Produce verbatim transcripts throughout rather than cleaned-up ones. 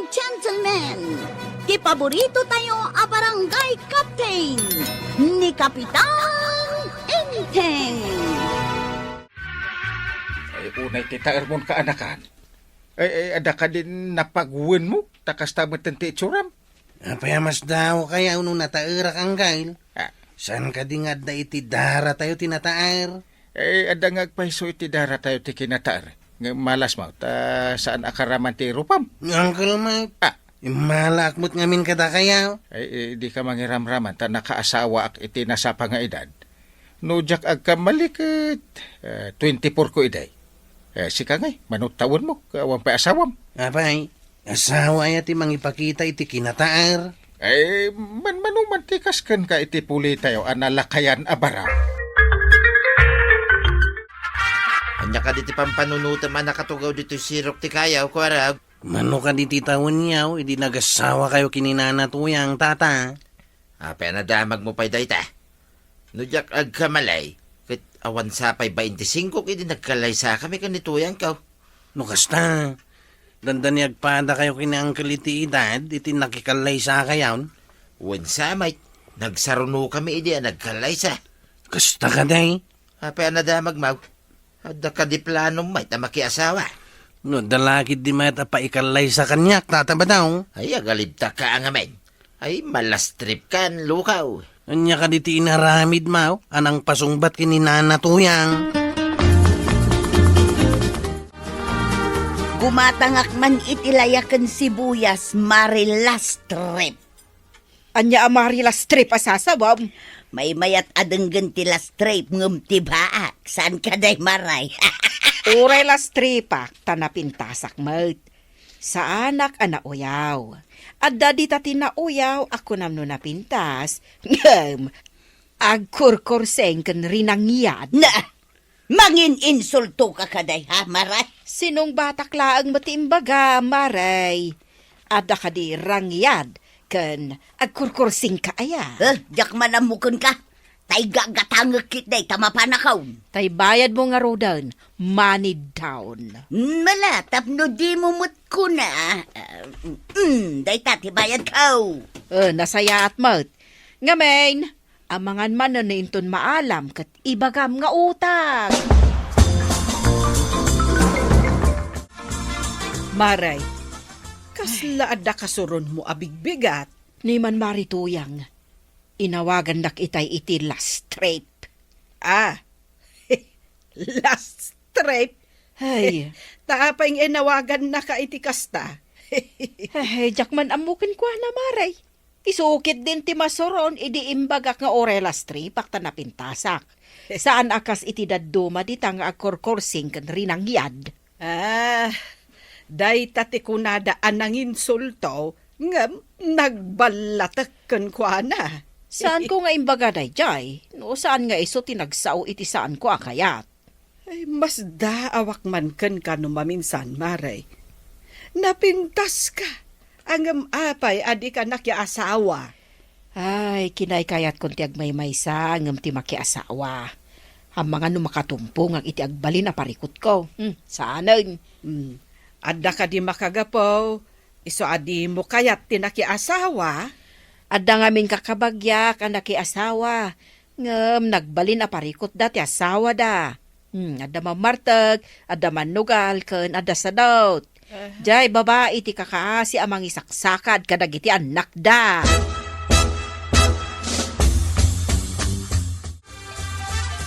Gentlemen, ti paborito tayo a barangay captain, ni Kapitan Enteng. Ay, unay ti taermon kaanakan. Ay, ay, adda kadin napagwenmo, ta kasta met ti itsuram. Apay a masdaokayaw no nataerak, Angkel? Ah. Saan kadi nga adda iti daratayo ti nataer? Eh, adda nga agpayso iti daratayo ti kinataer. Nga malas mo, ta saan a karaman ti irupam? Uncle Mike, ah, immalaak met ngamin kadakayaw. Ay, eh, di ka mangiramraman, ta nakaasawaak iti nasapa nga edad. No diak agkamali ket, eh, twenty-four ko iday. Eh, sika ngay, mano tawenmo, ket awan pay asawam? Apay, asawa aya ti mangipakita iti kinataer? Eh, manmano man ti kas kenka iti pulitayo a nalakayan a barang? Ania kadi ti pampanunotem a nakatugaw ditoy sirok ti kayaw, Kuarag? Mano kadi ti tawenyaw idi nagasawakayo ken ni Nana Tuyang, Tata? Apay a nadamagmo pay dayta? No diak agkamali, ket awan sa pay baintisingko idi nagkallaysakami ken ni Tuyangko. No kasta, dandani agpadakayo ken ni Uncle iti edad iti nakikallaysakayon? Wen sa met, nagsarunokami idi a nagkallaysa. Kasta kadi? Apay a nadamagmo? Adda kadi planom met a makiasawa? No adda la ketdi met a paikallaysa kaniak, Tata Badong? Ay, agalibtak ka ngamin. Ay, ma-last trip kan, lukaw. Ania kadi ti inaramidmo a nangpasungbat ken ni Nana Tuyang? Gumatangak man iti layak ken sibuyas, Mare, last trip. Ania a Mare, last trip a sasawam? Maymayat a denggen ti last trip ngem ti baak. Saan kadi, Mare? Uray last tripak ta napintasak met. Saanak a nauyaw. Adda dita ti nauyaw a kunam no napintas, ngem agkurkursing ken rinangyad. Na! Mangin-insultoka kadi, ha, Mare? Sinungbatak laeng met ti imbaga, Mare. Adda kadi rangyad ken agkurkursingka aya? Eh, diak man ammo kenka. Tay gagatangek ketdi ta mapanakon. Tay bayadmo ngaruden, money down. Mala, tapno dimo met kuna. Ah, mm, dayta ti bayadko. Eh, nasayaat met. Ngamin, amangan manen no inton maalam ket ibagam nga utang. Mare, kasla adda kasuronmo a bigbigat? Ni man Mare Tuyang, inawagannak itay iti last trip. Ah, last trip? Ay. Ta apay nga inawagannaka iti kasta? Ay, diak man ammo kenkuana, Mare. Isu ketdin ti masuron idi imbagak nga uray last tripak ta napintasak. Saan a kas iti dadduma dita nga agkurkursing ken rinangyad. Ah, dayta ti kunada a nanginsulto ngem nagballatek kenkuana. Saanko nga imbaga daydiay, no saan nga isu ti nagsao iti saanko a kayat. Ay, masdaawak man kenka no maminsan, Mare. Napintaska, ngem apay a dika nakiasawa? Ay, kinaykayatkon ti agmaymaysa ngem ti makiasawa. Amangan no makatumpongak iti agbalin a parikutko. Hmm, saanen. Hmm. Adda kadi makagapu, isu a dimo kayat ti nakiasawa? Adda ngamin kakabagiak a nakiasawa, ngem nagbalin a parikutda ti asawada. Hmm, adda Mammartek, adda Mannugal, ken adda Sadot. Aha. Jay babai ti kakaasi a mangisaksakad kadagiti annakda.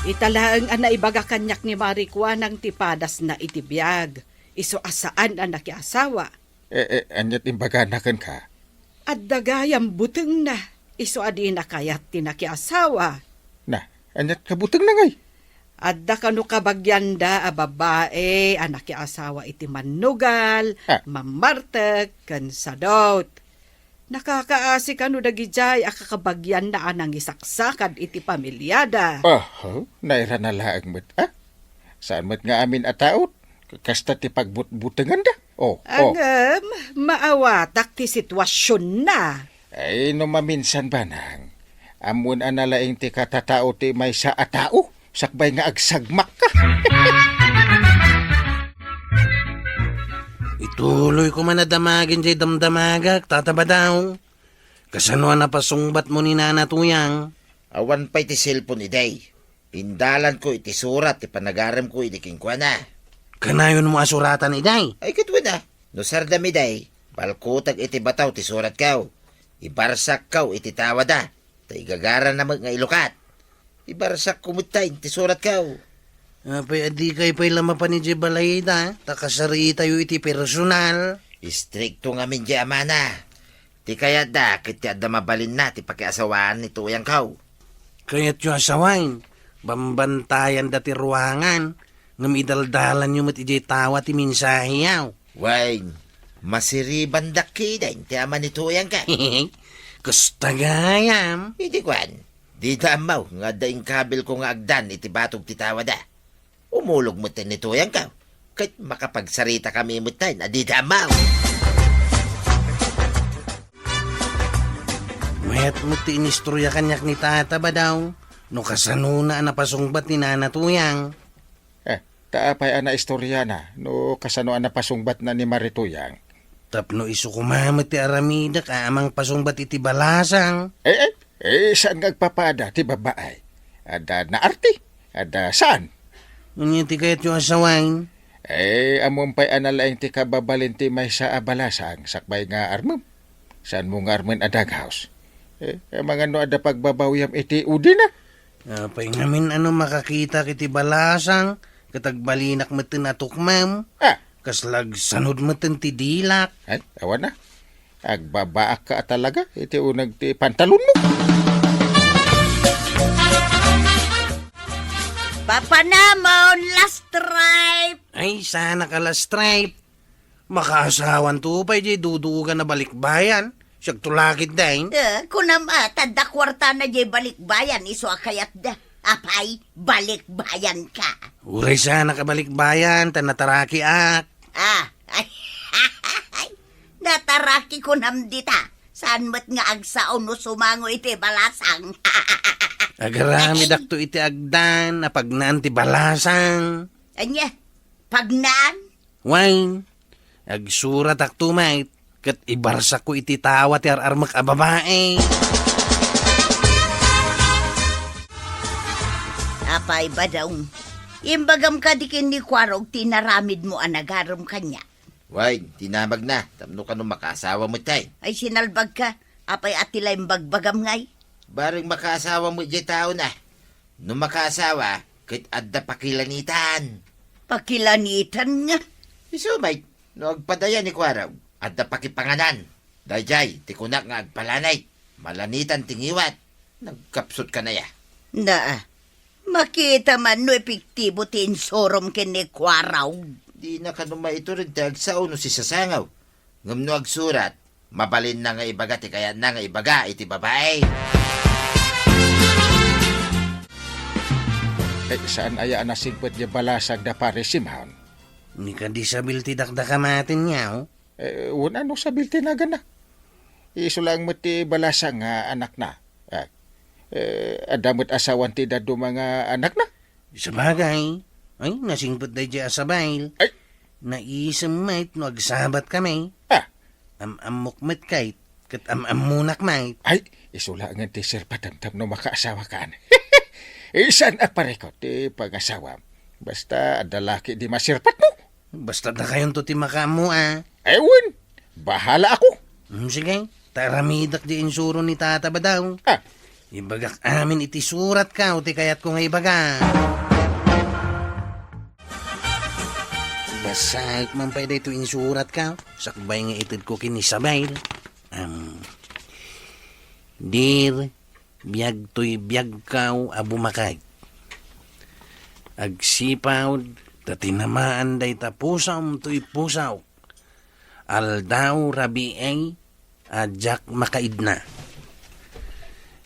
Ita laeng a naibaga kaniak ni Mare Kuanang ti padasna iti biag, isu a saan a nakiasawa. Eh, eh, ania ti imbagana kenka? Adda gayam butengna, isu a dina kayat ti nakiasawa. Na, ania ti kabutengna ngay? Adda kano kabagianda a babai a nakiasawa iti Mannugal, ah, Mammartek, ken Sadot. Nakakaasi kano dagidiay a kakabagianna a nangisaksakad iti pamiliada. Aha, nairana laeng met, ah? Saan met nga amin a tao, kasta ti pagbutbutenganda? Oh, oh. Ngem, maawatak ti situasionna. Ay, no maminsan, Banang, ammoen a nalaing ti katatao ti maysa a tao, sakbay nga agsagmakka. It Tuloy ko man a damagen jay damdamagak, Tata Badaw. Kasano a napasungbatmo ni Nana Tuyang? Awan pay ti cellphone idi. Indalanko iti surat ti panagaremko idi kenkuana. Kanayonmo a suratan idi? Ay, ket wen a. No sardam idi, balkutek iti bataw ti suratko. Ibarsakko iti tawada, ta igagarana met nga ilukat. Ibarsakko met ti suratko. Apay a dikay pay la mapan idiay balayda, ta kasaritayo iti personal. Istrikto ngamin di amana. Ti kayatda ket ti adda mabalinna ti pakiasawaan ni Tuyangko. Kayatyo a sawen, bambantayanda ti ruangan, ngem idaldalanyo met idiay tawa ti mensaheyo. Wen, masiribandak kiden ti ama ni Tuyangko. Kasta gayam. Idi kuan, dida ammo nga adda inkabilko nga agdan iti batog ti tawada. Umulog metten ni Tuyangko, ket makapagsaritakami metten a dida ammo. Mayat met ti inistorya kaniak ni Tata Badaw, no kasanona a napasungbat ni Nana Tuyang. Eh, ta apay a naistoryana, no kasano a napasungbatna ni Mari Tuyang? Tapno isu koma met ti aramidek a amangpasungbat iti balasang. Eh, eh, eh, saan nga agpapada ti babae? Adda naarti? Adda saan? Ania ti kayatyo a sawen? Eh, ammom pay a nalaing ti kababalin ti maysa a balasang sakbay nga armem. Saanmo nga armen a daghaws? Eh, amangan no adda pagbabawiam iti udina? Apay ngamin a no makakitak iti balasang, ket agbalinak metten a tukmem? Ah, Kasla agsanud metten ti dilak. Ay, awan a. Agbabaak ka a talaga iti uneg ti pantalonmo. Papanamon, last stripe! Ay, saanak a last stripe. Makaasawanto pay di dudugan a balikbayan. Siak to lakit dain. Eh, kunam a, tadda kuartana jay balikbayan, isu a kayatda. Apay, balikbayan ka. Uray saanak a balikbayan, ta natarakiak. Ah, ay, nataraki kunam dita. Saan met nga agsao no sumango iti balasang? Agaramidakto iti agdan a pagnaan ti balasang. Ania? Pagnaan? Wen, agsuratakto met, ket ibarsakko iti tawa ti ar-armek a babai. Apay, Badong, imbagam kadi ken ni Kuarog ti inaramidmo a nagarem kaniak? Wen, dinamagna, tapno kano makaasawa metten. Ay, sinalbagka. Apay a ti la imbagbagam ngay? Bareng makaasawa met jay taona. No makaasawa, ket adda pakilanitan. Pakilanitan nga? Isu met, no agpadaya ni Kuarog, adda pakipanganan. Dayjay ti kunak nga agpalanit, malanitan ti ngiwat. Nagkapsut ka na ya. Naa, makita man no epektibo ti insurom ken ni Kuarog. Dina kano maitured ti agsao no sisasangaw. Ngem no agsurat, mabalinna nga ibaga ti kayatna nga ibaga iti babai. Eh, saan aya a nasingpet di balasang da Pare Simon? Ni kadi sabil ti dakdakam atin, yaw? Eh, wen a no sabil ti naganna. Isu laeng met ti balasang nga anakna. Ah, eh, adda met asawan ti dadduma nga anakna? Sabagay, ay, nasingpet dayjay a sabil. Ay! Naisem met no agsabat kami. Ah! Am-ammok met kayt, ket am-ammonak met. Ay, isu laengen ti sirpatem tapno makaasawakan. Saan a parikut ti pangasawam. Basta adda laki di masirpatmo. Basta dakayonto ti makaammo, a. Ay, wen. Bahala ako. Hmm, sige. Ta aramidek di insuro ni Tata Badaw. Ah. Ibagak amin iti suratko ti kayatko nga ibaga. Basaek man pay daytoy insuratko. Sakbay nga itedko ken ni Isabel. Am, Dear, biag toy biagko a bumakek. Agsipud ta tinamaan dayta pusom toy pusok. Aldaw rabii a diak makaidna.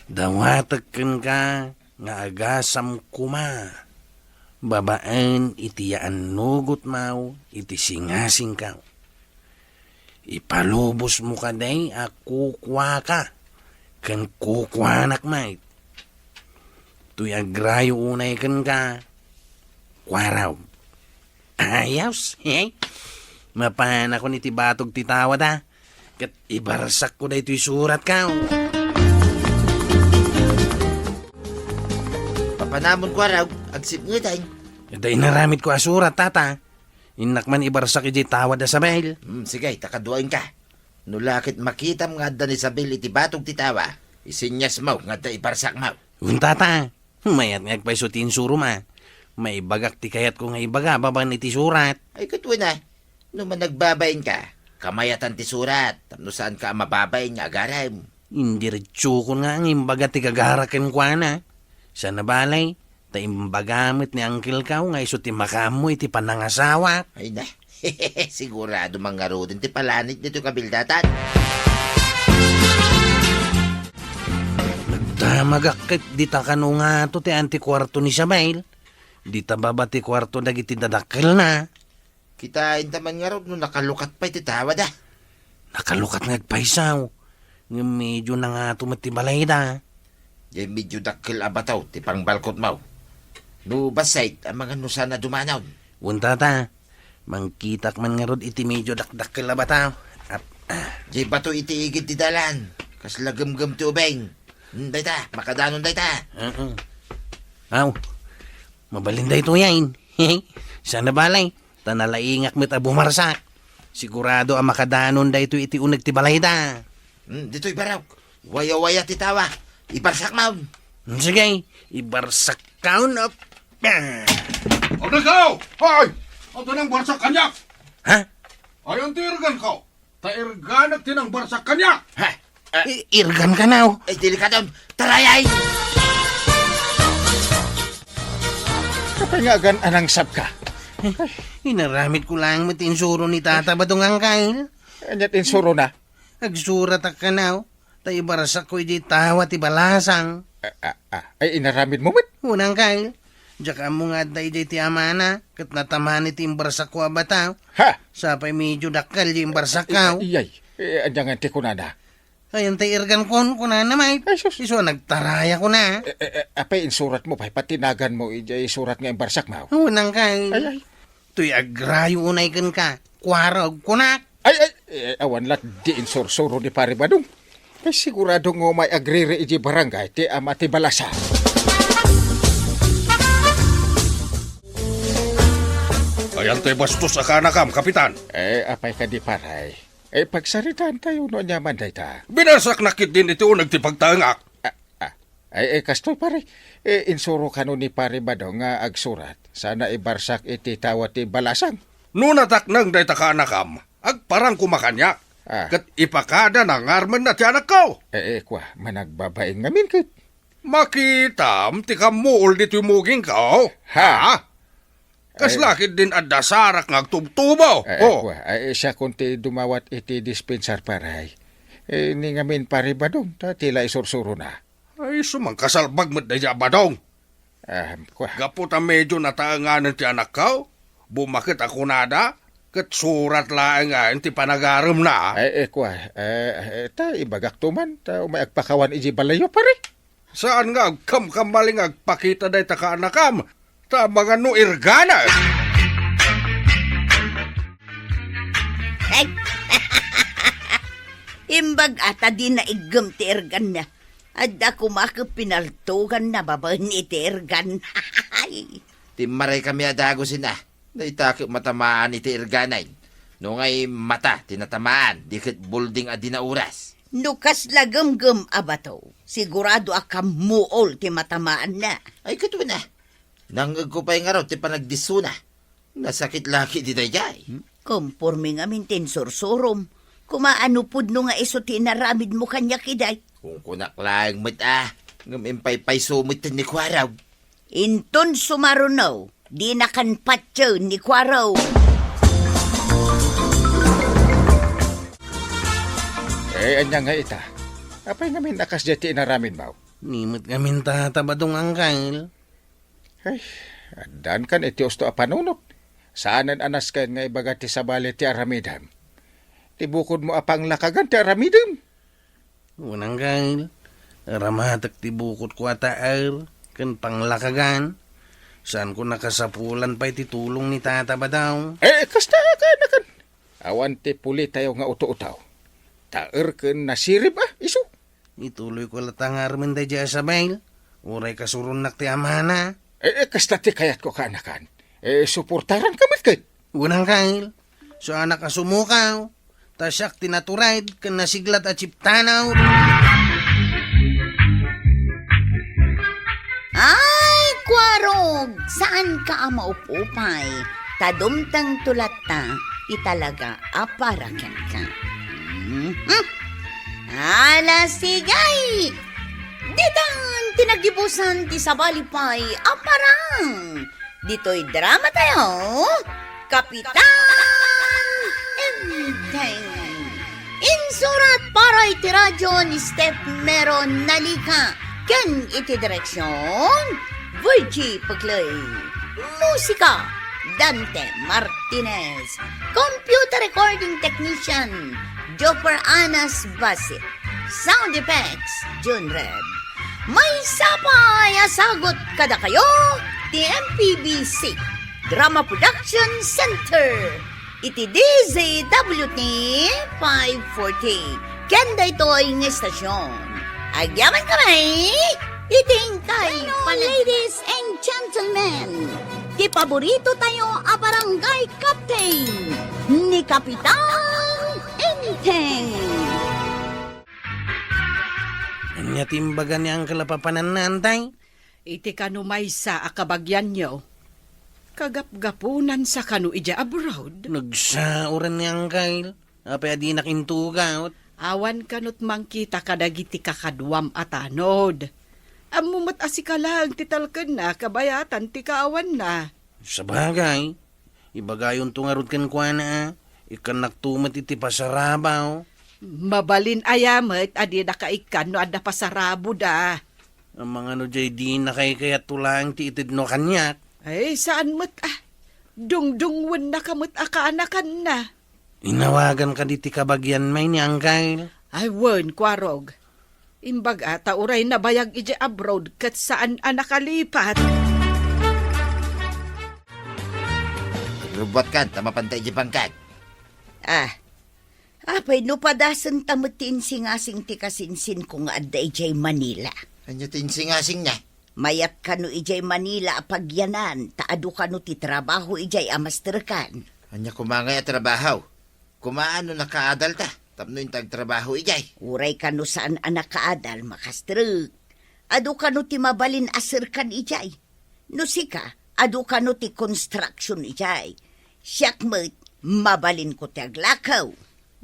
Dawatek kenka nga agasam koma babaen iti yaannugotmo iti singasingko. Ipalubosmo kadi a kukuaka ken kukuanak met. Toy agrayo unay kenka, Kuarog. Ayos, eh? Mapanakon iti batog ti tawada, ket ibarsakko daytoy suratko. Papanamon ko, Arog, agsipngetay. Ita inaramidko a surat, tata. Innak man ibarsak idiay tawad a Isabel. Hmm, sige, ta kaduaenka. No la ket makitam nga adda ni Isabel iti batog ti tawa, isenyasmo nga adda ibarsakmo. Wen, tata, mayat nga agpayso ti insurom a. Maibagak ti kayatko nga ibaga babaen iti surat. Ay, ket wen a, no managbabainka, kamayatan ti surat, tapno saanka a mababain nga agarem. Indiretsokon nga imbaga ti gagara kenkuana. Saan a balay, ta imbaga met ni angkelko nga isu ti makaammo iti panangasawak. Ay na, sigurado man ngaruden ti palanit ditoy kabildatan. Nagdamagak ket dita kano ngato ti antikuarto ni Isabel. Dita baba ti kuarto dagiti dadakkelna. Kitaenta man ngarud no nakalukat pay ti tawada. Nakalukat nga agpayso, ngem medio nangato met ti balayda. Diay medio dakkel a bato ti pangbalkotmo. No bassit, amangan no saan a dumanon. Wen, tata, mangkitak man ngarud iti medio dakdakkel a bato. Ap-, ah. Diay bato iti igid ti dalan, kasla gemgem ti ubing. Hmm, dayta, makadanon dayta. Oo. Aw, mabalin daytoyen. Saan a balay, ta nalaingak met a bumarsak. Sigurado a makadanon daytoy iti uneg ti balayda. Hmm, ditoy barok. Waya-waya ti tawa. Ibarsakmon. Hmm, sige, ibarsakon. Ap-, ah. Ano ka? Hoy! Adu nangbarsak kaniak? Ha? Ayan ti irganko. Ta irganak ti nangbarsak kaniak. Ha? Ah. I-, irgan kano? Ay, delikadon. Tarayay! Apay nga agan-anangsabka? Inaramidko laeng met ti insuro ni Tata Badong, Angkel. Ania ti insurona? Agsuratak kano, ta ibarsakko idiay tawa ti balasang. Ah, ah, ah. Ay, inaramidmo met? Wen, Angkel. Diak ammo nga adda idiay ti amana, ket natamaan iti imbarsakko a bato. Ha? Sapay medio dakkel ti imbarsakko. Ay, ay, ay. Eh, ania ngan ti kunana? Ayan ti irgankon, kunana met. Ay, sus. Isu a nagtaraya, kuna. Eh, eh, eh, apay insuratmo pay, patinaganmo idiay surat nga imbarsakmo? Wen, Angkel. Ay, ay. Toy agrayo unay kenka, kuarog, kunak. Ay, ay, eh, awan lat di insursuro ni Pare Badong. Kay sigurado nga umay agriri idiay barangay ti ama ti balasang. Ayan ti bastos a kaanakam, Kapitan. Eh, apay kadi, pare? Eh, pagsaritaentayo no aniaman dayta. Binarsaknak ketdin iti uneg ti pagtaengak. Ah, ah. Ay, eh, kastoy, pare. Eh, insuro kano ni Pare Badong nga agsurat. Sana ibarsak iti tawa ti balasang. No natakneng dayta kaanakam, agparang koma kaniak. Ah. Ket ipakadana nga armenna ti anakko. Eh, eh, kua, managbabain ngamin ket. Makitam ti kammuol ditoy mugingko. Ha? Ha? Kasla ketdin adda sarak nga agtubtubo. Eh, oh. Kua, ay, siakon ti dumawat iti dispensar, pare. Eh, ni ngamin, Pare Badong, ta ti la isursurona. Ay, sumangkasalbag met daydiay a Badong. Ah, kua. Gapu ta medio nataenganen ti anakko, bumaket a kunada, ket surat laeng nga ti panagaremna. Ay, eh, kua, eh, eh, ta ibagakto man, ta umay agpakawan idiay balayyo, pare. Saan nga agkamkamali nga agpakita dayta kaanakam, ta amangan no irgana. Ay! Imbag a ta di naiggem ti irganna. Adda koma ket pinaltoganna babaen iti irgan. Ay! Timmaraykami a dagusen a. Dayta ket matamaan iti irganen. No ngay mata ti natamaan, di ket bulding a di nauras. No kasla gemgem a bato, sigurado a kammuol ti matamaanna. Ay, ket wen a, nangngegko pay ngarud ti panagdissona. Nasakit la ketdi daydiay. Komporme ngamin ti insursurom. Koma, ano pudno nga isu ti inaramidmo kaniak idiay? Kunkunak laeng met a, ngem impaypayso met ni Kuarog. Inton sumaruno, dinakan patien ni Kuarog. Eh, ania nga ita? Apay ngamin a kasdiay ti inaramidmo? Ni met ngamin, Tata Badong, Angkel. Ay, addankan iti usto a panunot. Saanen a nasken nga ibaga ti sabali ti aramidem. Ti bukodmo a panglakagan ti aramidem. Wen, Angkel, aramatek ti bukodko a taer ken panglakagan. Saanko nakasapulan pay ti tulong ni Tata Badong. Eh, kasta, kaanakan. Awan ti pulitayo nga uto-uto. Taer ken nasirib a, isu. Ituloyko latta nga armen daydiay a sabel. Uray kasuronnak ti amana. Eh, eh, kasta ti kayatko, kaanakan. Eh, suportaranka met ket. Unang kail, suanak a sumukaw, ta siak ti natured ken nasiglat a chiptanaw. Ay, Kuarog, saanka a maupupay, ta dumtengto latta ti talaga a para kenka. Mhm. Ala, sige! Ditan ti nagibusan ti sabali pay a parang. Ditoy drama tayo, Kapitan Enteng. Insurat para iti radyo ni Steph Meron Nalica ken iti direksyon, Virgie Pagloy. Musika, Dante Martinez. Computer recording technician, Jopper Anas Basit. Sound effects, Jun Red. Maysa pay a sagut kadakayo ti M P B C Drama Production Center iti D Z W T five forty. Ken daytoy nga estasyon, agyamankami iti inkay. Bueno, ladies and gentlemen, ti paborito tayo a barangay captain, ni Kapitan Enteng. Ania ti imbaga ni Uncle a papananna, Antay? Iti kano maysa a kabagianyo, kagapgapunansa kano idiay abroad? Nagsaoren ni Uncle. Apay a dinak intugaw? Awan kanot mangkita kadagiti kakaduam a tanod. Ammo met a sika laeng ti talkenna kabayatan ti kaawanna. Sabagay, ibagayonto ngarud kenkuana a ikkannakto met iti pasarabaw. Mabalin aya met a dinaka ikkan no adda pasaraboda. Amangan no diay dina kaykayatto laeng ti itedno kaniak. Ay, saan met a. Dungdungwennaka met a kaanakanna. Inawagan kadi ti kabagian may ni Angkayl? Ay, wen, Kuarog. Imbag a ta uray nabayag idiay abroad ket saan a nakalipat. Agrubuatkan ta mapanta idiay bangkag. Ah, apay no padasenta met ti insingasing ti kasinsinko nga adda idiay Manila? Ania ti insingasingna? Mayat kano idiay Manila a pagyanan, ta adu kano ti trabaho idiay a masterkan. Ania koma ngay a trabaho? Kumaan no nakaadalta tapno inta agtrabaho idiay? Uray kano saan a nakaadal, makastrek. Adu kano ti mabalin a serkan idiay. No sika, adu kano ti construction idiay. Siak met, mabalinko ti aglakew.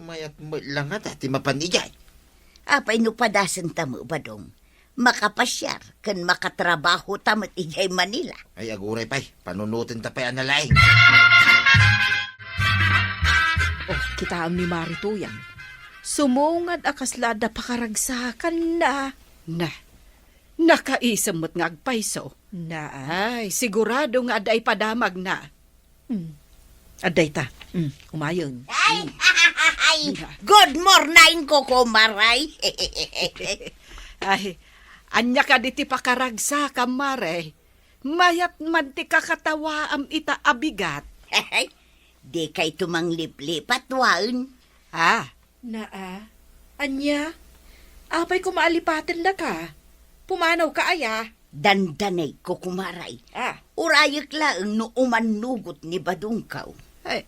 Mayat met la ngata ti mapan idiay. Apay no padasenta met, Badong? Makapasiar ken makatrabahota met idiay Manila. Ay, aguray pay, panunotenta pay a nalaing. Oh, kitaem ni Mari Tuyang. Sumungad a kasla adda pakaragsakanna. Na, nakaisem met nga agpayso. Na, ah. Ay, sigurado nga adda ipadamagna. Hmm. Adda ita. Hmm, umayen. Ay, ay, good morning, Kukumaray. Ay, ania kadi ti pakaragsakam, Mare? Mayat man ti kakatawaam ita a bigat. Dikayto mangliplipat, wen? Ah, Naa, ania? Apay koma a lipatendaka? Pumanawka aya? Dandanay, Kukumaray. Ah. Urayek laeng no umannugot ni Badongko. Ay,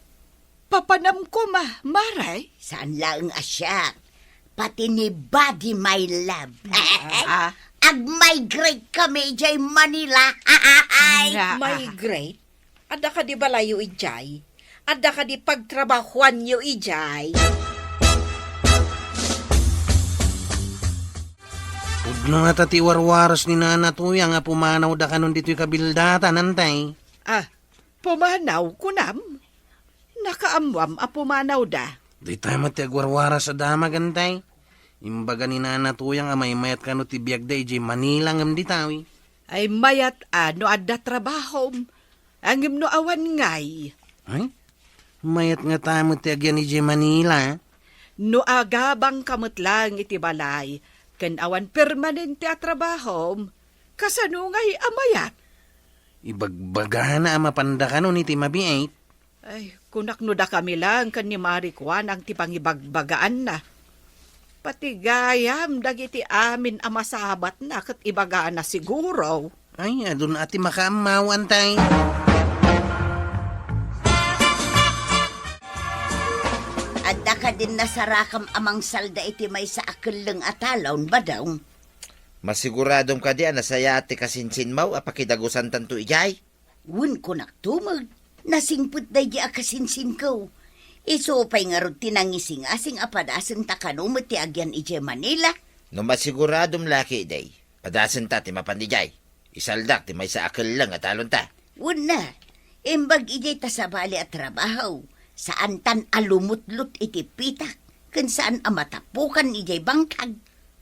papanam koma, Maray? Saan laeng a siak. Pati ni Buddy, my love. Ah. Ag-migrate kami idiay Manila. Ay. Nga. Migrate? Adda kadi balayyo idiay? Adda kadi pagtrabahoanyo idiay? Pudno ngata ti warwaras ni Nana Tuyang a pumanawda kanon ditoy kabildatan, Antay. Ah, pumanaw, kunam? Nakaammoam a pumanawda? Dayta met ti agwarwaras a damag, Antay. Imbaga ni Nana Tuyang a maymayat kano ti biagda idiay Manila ngem ditawi. Ay, mayat a no adda trabahom. Ngem no awan ngay? Ay, mayat ngata met ti agyan idiay Manila. No agabangka met laeng iti balay, ken awan permanente a trabahom, kasano ngay a mayat? Ibagbagana a mapanda kanon iti mabiit. Ay, Kunak no dakami laeng ken ni Mari Kuanang ti pangibagbagaanna. Pati gayam dagiti amin a masabatna ket ibagana siguro. Ay, adun a ti makaammaw, antay. Adda kadin nasarakam a mangsalda iti maysa a kelleng a talon, Badong? Masiguradom kadi a nasayaat ti kasinsinmo a pakidagusantanto idiay? Wen, kunak tumeng, nasingpet daydiay a kasinsinko. Isu pay ngarud ti nangisingasing a padasenta kano met ti agyan idiay Manila. No masiguradom, laki, day, padasenta ti mapan idiay. Isaldak ti maysa a kelleng a talonta. Wenna, imbag idiay ta sabali a trabaho, saantan a lumutlot iti pitak, ken saan a matapukan idiay bangkag.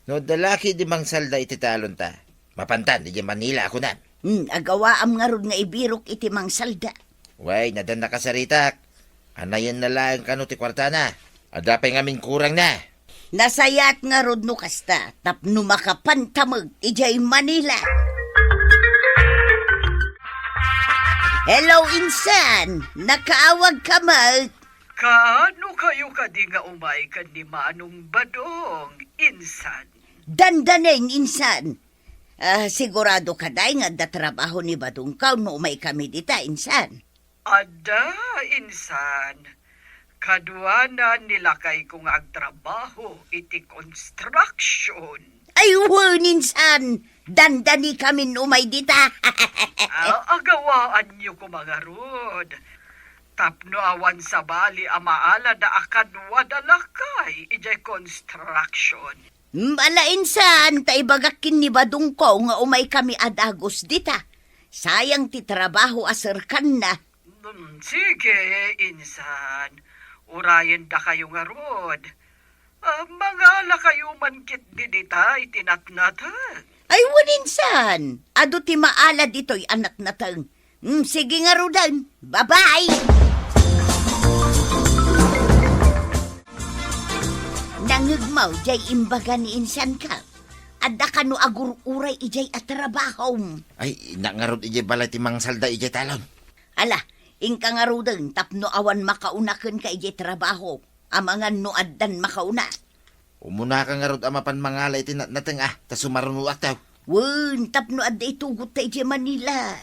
No adda laki di mangsalda iti talonta, mapantan idiay Manila a kunam. Hmm, agawaam ngarud nga ibirok iti mangsalda. Way, nadan nakasaritak. Anayenna laeng kano ti kuartana. Adda pay ngamin kurangna. Nasayaat ngarud no kasta, tapno makapanta met idiay Manila. Hello, insan! Nakaawagka met? Kaano kayo kadi nga umay ken ni Manong Badong, insan? Dandanen, insan. Ah, sigurado ka, day, nga adda trabaho ni Badongko no umay kami dita, insan? Adda, insan. Kaduanan ni lakayko nga agtrabaho iti construction. Ay, wen, insan. Dandani kamin umay dita. Ah, agawaanyo koma ngarud. Tapno awan sabali a maalada a kaduada lakay idiay construction. Ala, insan, ta ibagak ken ni Badongko nga umay kami a dagus dita. Sayang ti trabaho a serkanna. Mm, sige, insan. Urayen dakayo ngarud. Ah, mangala kayo man ketdi dita iti natnateng. Ay, wen, insan. Adu ti maala ditoy a natnateng. Mm, sige ngaruden. Bye-bye! Nangngegmo jay imbaga ni insanko. Adda kano agur-uray idiay a trabahom. Ay, innak ngarud idiay balay ti mangsalda idiay talon. Ala, inka ngaruden tapno awan makauna kenka idiay trabaho. Amangan no addan makauna. Umunaka ngarud a mapan mangala iti natnateng a, ta sumarunoakto. Wen, tapno adda itugotta idiay Manila.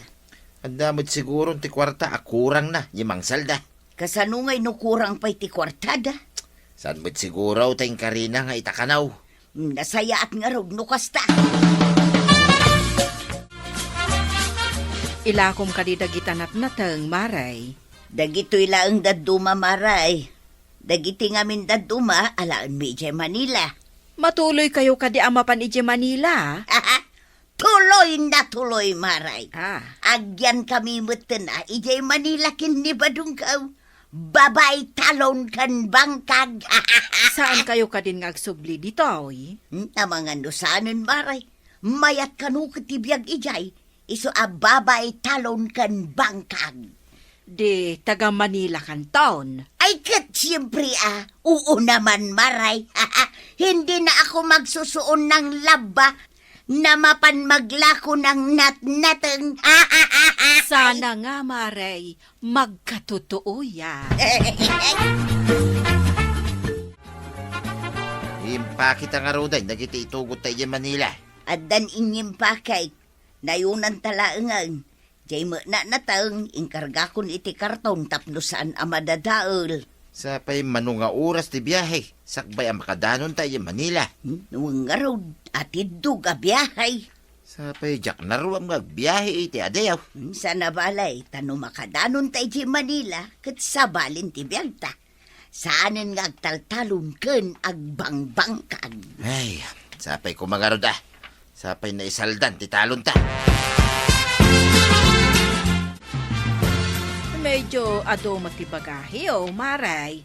Adda met siguron ti kuarta a kurangna, idiay mangsalda. Kasano ngay no kurang pay ti kuartada? Saan met siguro ta inkarina nga ita kanaw? Nasayaat ngarud no kasta. Ilakom kadi dagita natnateng, Maray. Dagitoy laeng dadduma, Maray. Dagiti ngamin dadduma, alaenmi idiay Manila. Matuloykayo kadi a mapan idiay Manila? Tuloy na tuloy, Maray. Ah. Agyankami metten a idiay Manila ken ni Badongko. Babai, talon ken bangkag. Saankayo kadin nga agsubli ditoy? Hmm, amangan no saanen, Maray. Mayat kano ket ti biag idiay, isu a babai, talon ken bangkag. Di taga Manila kanton? Ay, ket siempre, ah, oo naman, Maray. Hindi na ako magsusuon ng laba na mapan maglako ng natnateng. Sana nga, Maray, magkatotoo ya. Impakita nga rudan dagiti itugotta idiay Manila. Addan inyimpakek. Nayunanta laengen. Jay met natnateng, inkargakon iti karton tapno saan a madadael. Sapay mano nga oras ti biahe, sakbay a makadanonta idiay Manila? Hmm, wen ngarud, atiddog a biahe. Sapay diak naruam nga agbiahe iti adayo. Hmm, saan a balay, ta no makadanonta idiay Manila, ket sabalin ti biagta. Saanen nga agtaltalon ken agbangbankan. Ay, sapay koma ngarud a. Sapay naisaldan ti talonta. Medyo adu met ti bagahiyo, Maray.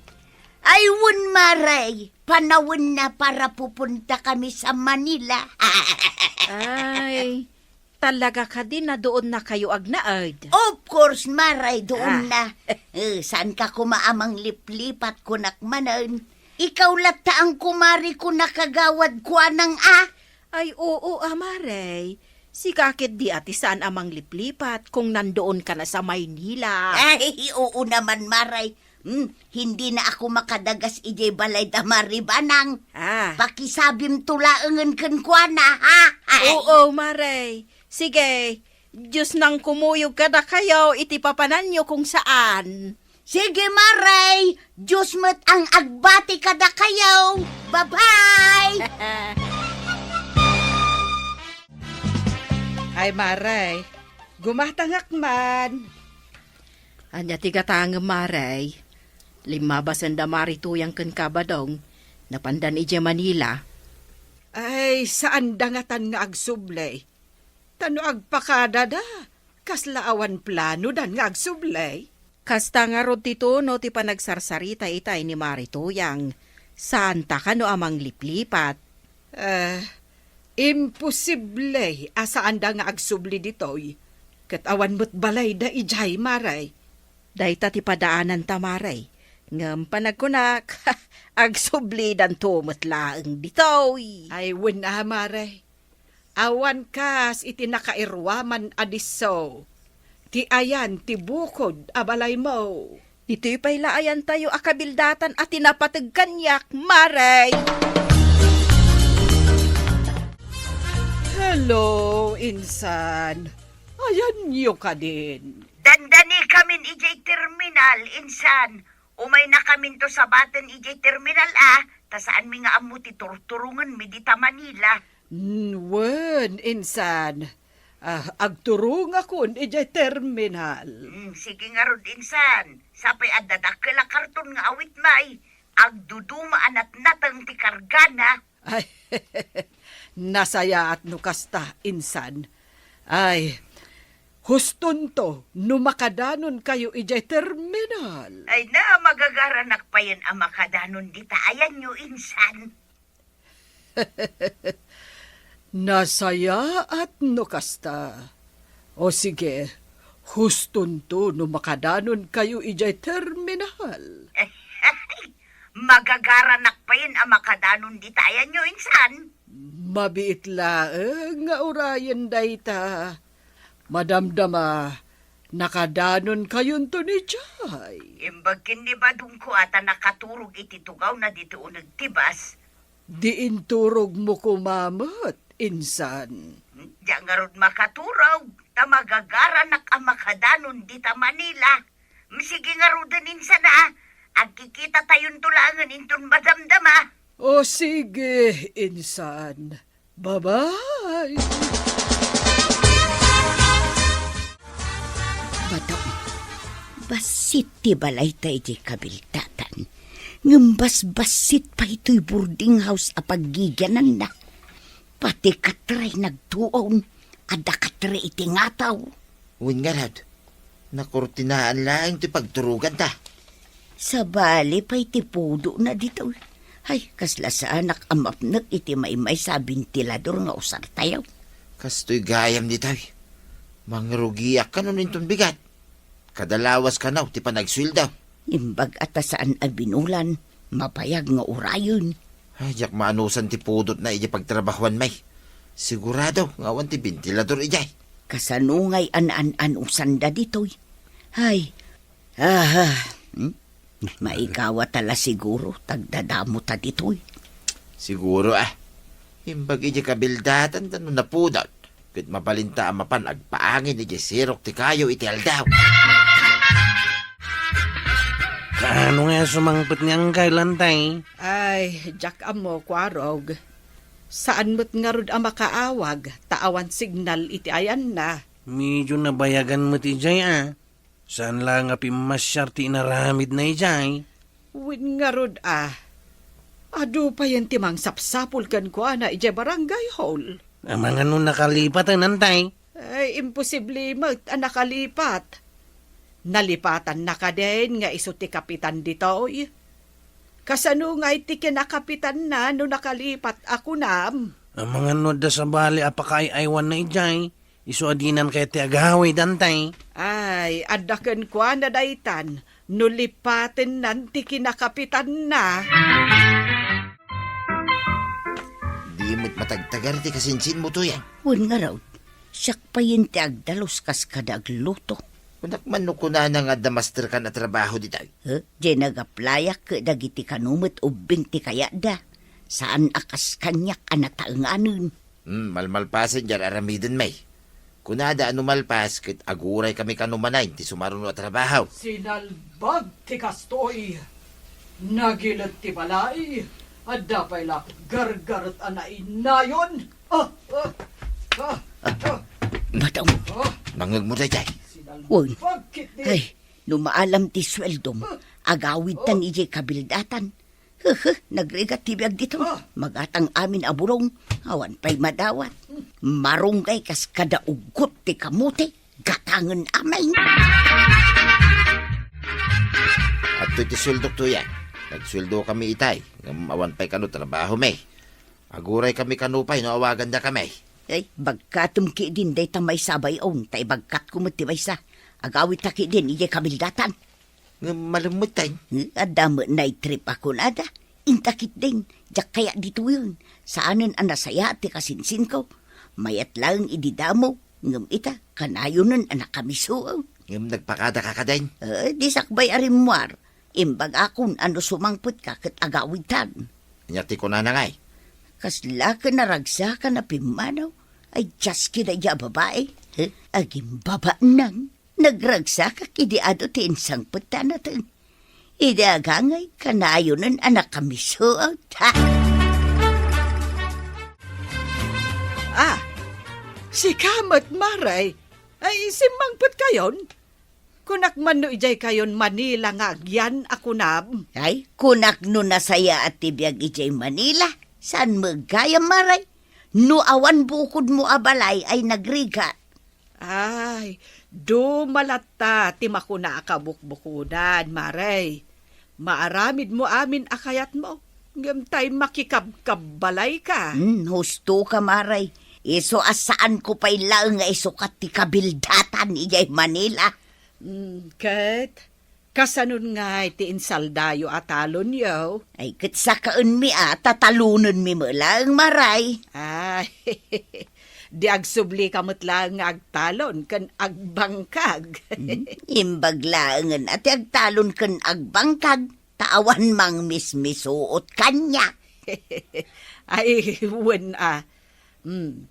Ay, wen, Maray. Panawenna para pupunta kami sa Manila. Ay, talaga kadi, na doon na kayo agnaed? Of course, Maray, doon Ah. na. Eh, saan ka koma a mangliplipat, kunak manen? Ikaw latta ang kumari ko na kagawad kuanang a. Ay, oo, a, Maray. Sika ketdi a ti saan a mangliplipat kung nandoon ka na sa Maynila. Ay, oo naman, Maray. Hmm, hindi na ako makadagas idiay balay da Mari Banang. Ah. Pakisabim to laengen kenkuana, ha? Ay. Oo, Mare. Sige, Dios nang kumuyog kadakayo iti papananyo kung saan. Sige, Mare. Dios met ang agbati kadakayo. Bye-bye. Ay, Mare. Gumatangak man. Ania ti gatangem, Mare? Limmabasenda Mari Tuyang ken Kabadong. Napandan idiay Manila. Ay, saanda ngatan nga agsubli. Ta no agpakadada, kasla awan planodan nga agsubli. Kasta ngarud ti tono ti panagsarsarita itay ni Mari Tuyang. Saanta kano a mangliplipat? Eh, imposible a saanda nga agsubli ditoy. Ket awan met balayda idiay, Mare. Dayta ti padaananta, Mare. Ngem panagkunak, agsublidanto met laeng ditoy. Ay, wen a, Mare. Awan kas iti nakairuaman a disso. Ti ayan ti bukod a balaymo. Ditoy pay la ayantayo a kabildatan a ti napateg kaniak, Mare. Hello, insan. Ayanyo kadin? Dandanikamin idiay terminal, insan. Umaynakaminto sabaten idiay terminal, a, ta saanmi nga ammo ti turturongenmi dita Manila. Mm, wen, insan. Ah, agturongakon idiay terminal. Mm, sige ngarud, insan. Sapay adda dakkel a karton nga awitmi. Agduduma a natnateng ti kargana. Ay, nasayaat no kasta, insan. Ay, hustonto no makadanonkayo idiay terminal. Ay na, magagaranak payen a makadanon dita ayanyo, insan. Nasayaat no kasta. O sige, hustonto no makadanonkayo idiay terminal. Magagaranak payen a makadanon dita ayanyo, insan. Mabiit laeng nga urayen dayta. Madamdama, nakadanonkayonton idiay. Imbag ken ni Badongko a ta nakaturog iti tugawna ditoy uneg ti bus. Di inturogmo koma met, insan. Diak ngarud makaturog, ta magagaranak a makadanon dita Manila. Sige ngaruden, insan, a. Agkikitatayonto laengen inton madamdama. O sige, insan. Bye-bye. Badong, bassit ti balayta idiay kabildatan. Ngem basbassit pay toy boarding house a paggigiananna. Pati katre nagtuon, adda katre iti ngataw. Wen ngarud, nakurtinaan laeng ti pagturoganta. Sabali pay ti pudotna ditoy. Ay, kasla saanak a mapnek iti maymaysa a bentilador nga usartayo. Kastoy gayam ditoy. Mangrugiak kano inton bigat. Kada lawas kano ti panagsueldo. Imbag a ta saan a binulan, mabayag nga urayen. Ay, diak maanusan ti pudotna idiay pagtrabahuanmi. Sigurado nga awan ti bentilador idiay. Kasano ngay a naan-anusanda ditoy? Ay, aha, hmm? Maigawata la siguro, ta agdadamota ditoy. Siguro, a. Imbag idiay kabildatanta no napudot. Ket mabalinta a mapan agpaangin idiay sirok ti kayo iti aldaw. Kaano nga sumangpet ni Angkay, Lantay? Ay, diak ammo, Kuarog. Saan met ngarud a makaawag, ta awan signal iti ayanna. Medyo nabayagan met idiay, a. Saan la nga pimmasiar ti inaramidna idiay? Wen ngarud, a. Adu payen ti mangsapsapul kenkuana idiay barangay hall. Amangan no nakalipaten, Antay? Ay, imposible met a nakalipat. Nalipatanna kadin nga isu ti kapitan ditoy. Kasano ngay ti kinakapitanna no nakalipat a kunam? Amangan no adda sabali a pakaay-aywanna idiay? Isu a dinan kayat ti agawid, Antay? Ay, adda kenkuana daytan no lipatennan ti kinakapitanna. Di met matagtagar ti kasinsinmo, Tuyang. Wen ngarud, siak payen ti agdalus kas kada agluto. Kunak man no kunana nga adda masterkan a trabaho ditoy. Huh? Diay nagaplayak ket dagiti kano met ubbing ti kayatda. Saan a kas kaniak a nataenganen. Hmm, malmalpasen diay aramiden, may. Kunada a no malpas ket aguray kami kano manen ti sumaruno a trabaho. Sinalbag ti kastoy. Nagilet ti balay. Adda pay la gargaret a nainayon. Ah, ah, ah, ah. Madam. Ah. Nangngegmo daydiay? Sinalbag. Wen. Ay, no maalam ti sueldom, agawidtan idiay kabildatan. Hehe, nagrigat ti biag dito. Ah. Magatang amin a burong, awan pay madawat. Marunggay kas kada uggot ti kamote, gatangen amin. Adtoy ti sueldok, tuya. Nagsueldo kami itay, ngem awan pay kano trabaho, may. Aguray kami kano pay no awaganda kami. Ay, bagkatem ki din dayta maysa a bay-on, ta ibagkatko met ti maysa. Agawidta ki din idiay kabildatan. Ngem malem met, tay. Hmm, adda met night trip a kunada. Inta ketdin, diak kayat ditoyen. Saanen a nasayaat ti kasinsinko. Mayat laeng idi damo, ngem ita, kanayonen a nakamiso. Ngem nagpakadaka kadin? Eh, di sakbay a rimmuar. Imbagakon a no sumangpetka ket agawidtan. Ania ti kunana ngay? Kasla ket naragsakan a pimmanaw. Ay, dias kida a babae. Huh? Agimbabaanang. Nagragsakak idi adu ti insangpet ta nateng. Idi agangay, kanayonen a nakamisoot. Ha? Ah, sika met, Maray. Ay, simmangpetkayon? Kunak man no idiay kayon Manila nga agyan a kunam? Ay, kunak no nasayaat ti biag idiay Manila. Saan met gayam, Maray? No awan bukodmo a balay ay nagrigat. Ay, duma latta ti makuna a kabukbukodan, Maray. Maaramidmo amin a kayatmo, ngem tay makikabkabbalayka. Hmm, hustoka, Maray. Isu a saanko pay laeng nga isukat ti kabildatan idiay Manila. Hmm, ket kasanon ngay ti insaldayo a talonyo? Ay, ket sakaenmi a, ta talonenmi met laeng, Maray. Ay, di agsublika met laeng nga agtalon ken agbangkag. Hmm, imbag laengen a ti agtalon ken agbangkag, ta awan mangmismisuot kaniak. Ay, wen a. Hmm.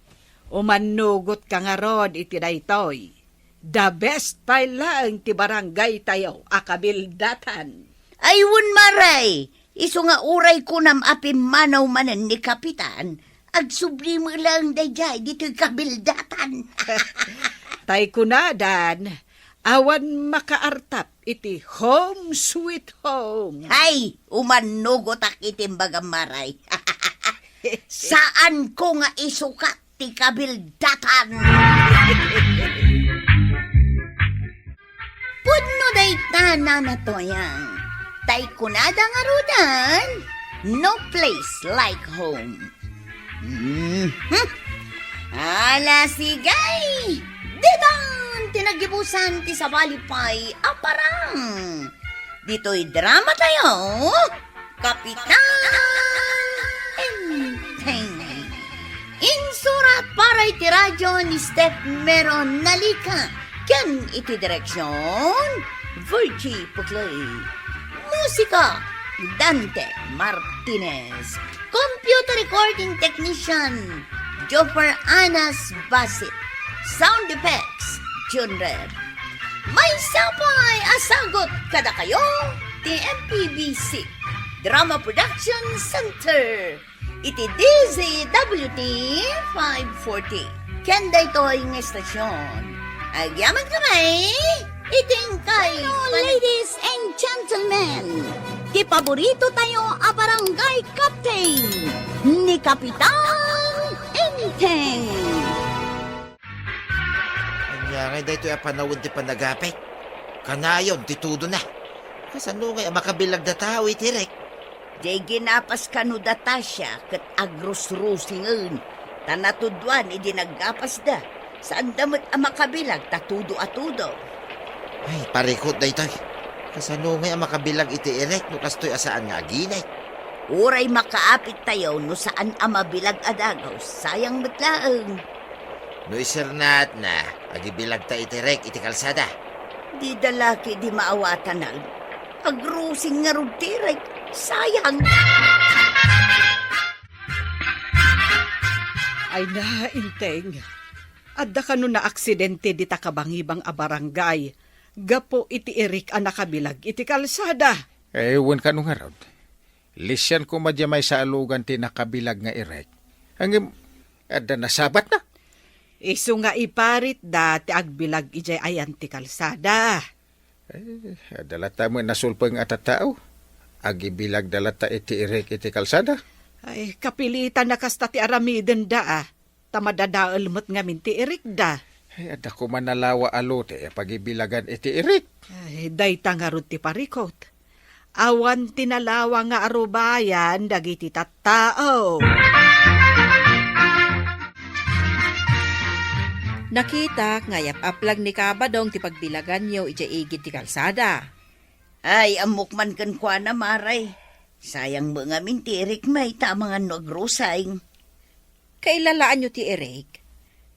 Umannugotka ngarud iti daytoy. The best pay laeng ti barangaytayo a kabildatan. Ay, wen, Maray! Isu nga uray kunam a pimmanaw manen ni Kapitan, agsubli met laeng daydiay ditoy kabildatan. Tay kunadan, awan makaartap iti home sweet home. Hay, umannugotak iti imbagam, Maray. Saanko nga isukat ti kabildatan. Pudno dayta, Nana Toyang. Tay kunada ngaruden, no place like home. Mhm. Ala, sige! Ditan ti nagibusan ti sabali pay a parang. Ditoy drama tayo, Kapitan Enteng. Insurat para iti radyo ni Steph Meron Nalica, ken iti direksyon, Virgie Puclay. Musika, Dante Martinez. Computer recording technician, Joffer Anas Basit. Sound effects, Jun Red. Maysa pay a sagut kadakayo ti M P B C Drama Production Center iti D Z W T five forty. Ken daytoy nga estasyon, agyaman kami iti inkay. Bueno, ladies and gentlemen, ti paborito tayo a barangay captain, ni Kapitan Enteng. Ania ngay daytoy a panawen ti panagapit? Kanayon ti tudona. Kasano ngay a makabilag da tao iti rek? Diay ginapas kano da Tasha ket agrusrusingen, ta natuduan idi naggapasda. Saanda met a makabilag ta tudo a tudo. Ay, parikut daytoy. Kasano ngay a makabilag iti irek no kastoy a saan nga aginay? Uray makaapit tayo no saan a mabilag a dagaw, sayang met laeng. No isernatna, agibilagta iti rek iti kalsada. Dida la ketdi maawatanak. Agrusing ngarud ti irek. Sayang. Ay na, Inteng. Adda kano naaksidente dita kabangibang a barangay gapu iti irek a nakabilag iti kalsada? Eh, wen kano ngarud. Lisian koma diay maysa a lugan ti nakabilag nga irek. Ngem, adda nasabatna. Isu nga iparitda ti agbilag idiay ayan ti kalsada. Eh, adda latta met nasulpeng a tattao. Agibilagda latta iti irek iti kalsada. Ay, kapilitan a kasta ti aramidenda, a. Ta madadael met ngamin ti irikda. Ay, adda koma nalawa a lote a pagibilagan iti irik. Ay, dayta ngarud ti parikut. Awan ti nalawa nga arubayan dagiti tattao. Nakitak nga ayap-aplag ni Kabadong ti pagbilaganyo idiay igid ti kalsada. Ay, ammok man kenkuana, Maray. Sayang met ngamin ti irikmi, ta amangan no agrusing. Kailalaanyo ti irek,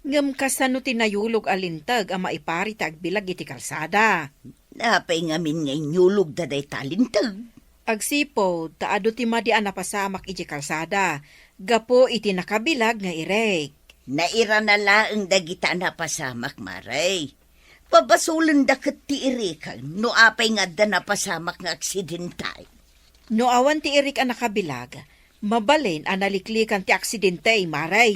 ngem kasano ti nayulog a linteg a maiparit ti agbilag iti kalsada? Apay ngamin nga inyulogda dayta a linteg? Agsipud ta adu ti madi a napasamak idiay kalsada gapu iti nakabilag nga irek. Nairana laeng dagita a napasamak, Maray. Pabasolenda ket ti irek no apay nga adda napasamak nga aksidente. No awan ti irek a nakabilag, mabalin a naliklikan ti aksidente, Maray.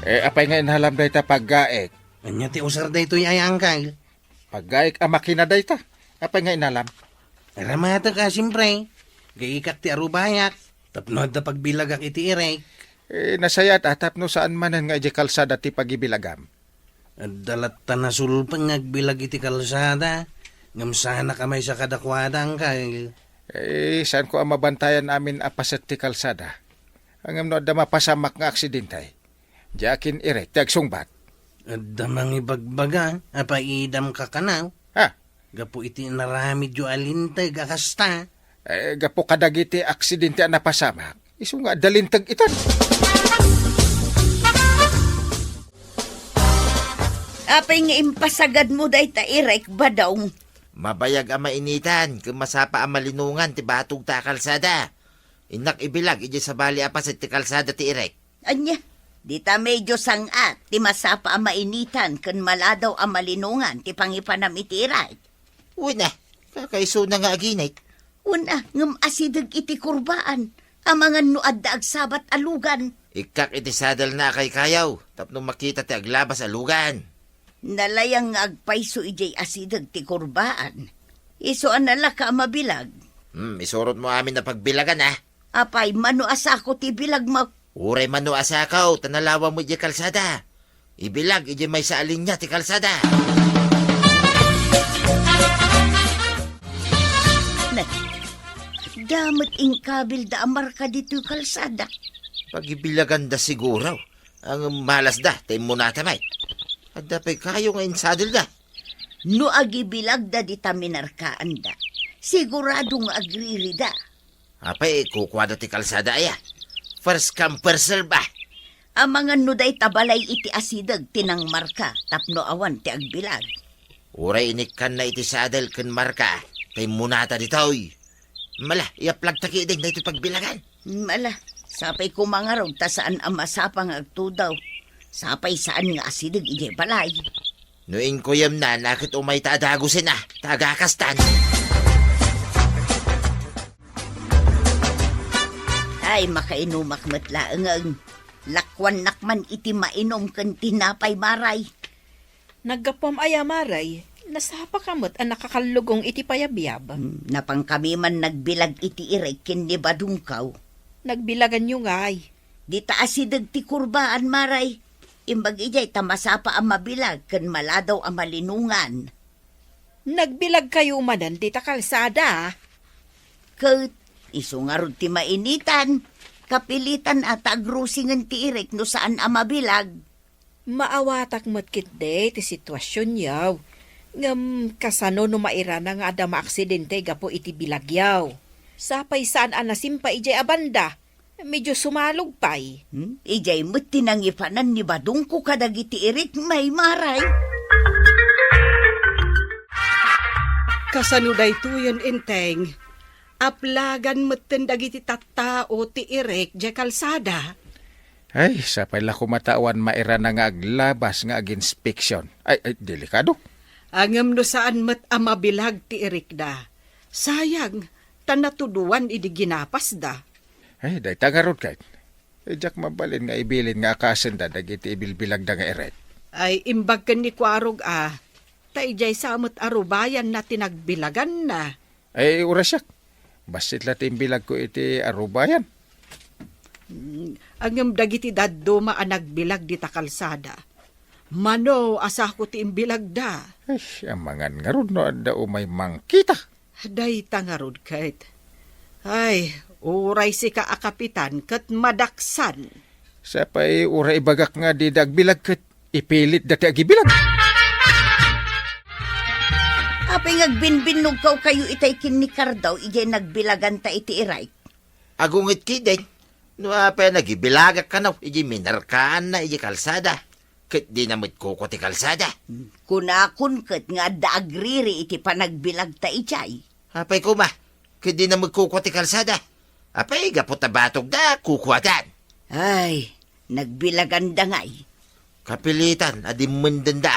Eh, apay nga inalam dayta, paggaek? Ania ti user daytoy ay, Angkel? Paggaek a makina dayta. Apay nga inalam? Aramatek a, siempre. Gaikak ti arubayak. Tapno adda pagbilagak iti irek. Eh, nasayaat a tapno saan manen nga idiay kalsada ti pagibilagam. Adda latta nasulpeng nga agbilag iti kalsada, ngem saanak a maysa kadakuada, Angkel. Eh, saanko a mabantayan amin a paset ti kalsada. Ngem no adda mapasamak nga aksidente, diak kin-irek ti agsungbat. Adda mangibagbaga a paidam ka kano? Ha? Gapu iti inaramidyo a linteg a kasta. Eh, gapu kadagiti aksidente a napasamak, isu nga adda linteg itan. Apay nga impasagadmo dayta irek, Badong? Mabayag a mainitan ken masapa a malinongan ti batog ta a kalsada. Innak ibilag idiay sabali a paset ti kalsada ti irek. Ania, dita medio sang-at ti masapa a mainitan ken maladaw a malinongan ti pangipanam iti irek. Wen a, kakaisuna nga aginik. Wen a, ngem asideg iti kurbaan, amangan no adda agsabat a lugan. Ikkak iti sadelna a kaykayaw, tapno makita ti aglabas a lugan. Nalayang nga agpayso idiay asideg ti kurbaan. Isu a nalaka a mabilag. Hmm, isurotmo amin a pagbilagan, a. Apay, mano a sako ti bilagmo? Uray mano a sako, ta nalawam idiay kalsada. Ibilag idiay maysa a linya ti kalsada. Ne, damet inkabilda a marka ditoy kalsada. Pagibilaganda siguro. Ang malasda, ta immunata met. Adda pay kayo nga insadelda. No agibilagda dita minarkaanda, sigurado nga agririda. Apay, kukuada ti kalsada aya. First come, first serve, ah. Amangan no dayta balay iti asideg ti nangmarka tapno awan ti agbilag. Uray inikkanna iti sadel ken marka, ta immunata ditoy. Mala, iyaplagta ketdin daytoy pagbilagan. Mala, sapay koma ngarud ta saan a masapa nga agtudaw. Sapay saan nga asideg idiay balay. No inkuyemna, naket umayta a dagusen a, ta agakastan. Ay, makainumak met laeng. Lakuannak man iti mainom ken tinapay, Maray. Naggapuam aya, Maray? Nasapaka met a nakakallugong iti payabyab. Hmm, napankami man nagbilag iti irek ken ni Badongkaw. Nagbilaganyo ngay? Dita asideg ti kurbaan, Maray. Imbag idiay ta masapa a mabilag ken maladaw a malinongan. Nagbilagkayo manen dita kalsada? Ket isu ngarud ti mainitan. Kapilitan a ta agrusingen ti irek no saan a mabilag. Maawatak met ketdi ti situasionyo. Ngem kasano no mairana nga adda maaksidente gapu iti bilagyo? Sapay saan a nasimpa idiay a banda. Medyo sumalog pay. Hmm? Idiay met ti nangipanan ni Badongko kadagiti Irik, Maymaray. Kasano daytoyen, Enteng? Aplagan metten dagiti tattao ti Irik diay kalsada. Ay, sapay la koma ta awan mairana nga aglabas nga aginspeksion. Ay, ay, delikado. Ngem no saan met a mabilag ti Irikda, sayang, ta natudoan idi ginapasda. Ay, dayta ngarud ket. Diak mabalin nga ibilin nga akasenda dagiti ibilbilagda nga Irik. Ay, imbag ken ni Kuarog a, ta idiay sa met a rubayanna ti nagbilaganna. Ay, uray siak. Bassit la ti imbilagko iti arubayan. Mm, ngem dagiti dadduma a nagbilag dita kalsada, mano a sako ti imbilagda. Ay, amangan ngarud no adda umay mangkita. Dayta ngarud ket. Ay, uray sika a kapitan ket madaksan. Sapay uray ibagak nga dida agbilag ket ipilitda ti agibilag. Apay nga agbinbinnogkaw kayo itay ken ni Kardaw idiay nagbilaganta iti Irik? Agunget ketdin, no apay a nagibilagak kano idiay minerkaanna idiay kalsada, ket dina met kukua ti kalsada. Kunakon ket nga adda agriri iti panagbilagta idiay. Apay koma, ket dina met kukua ti kalsada. Apay, gapu ta batogda, kukuadan. Ay, nagbilaganda ngay. Kapilitan a dimmendenda.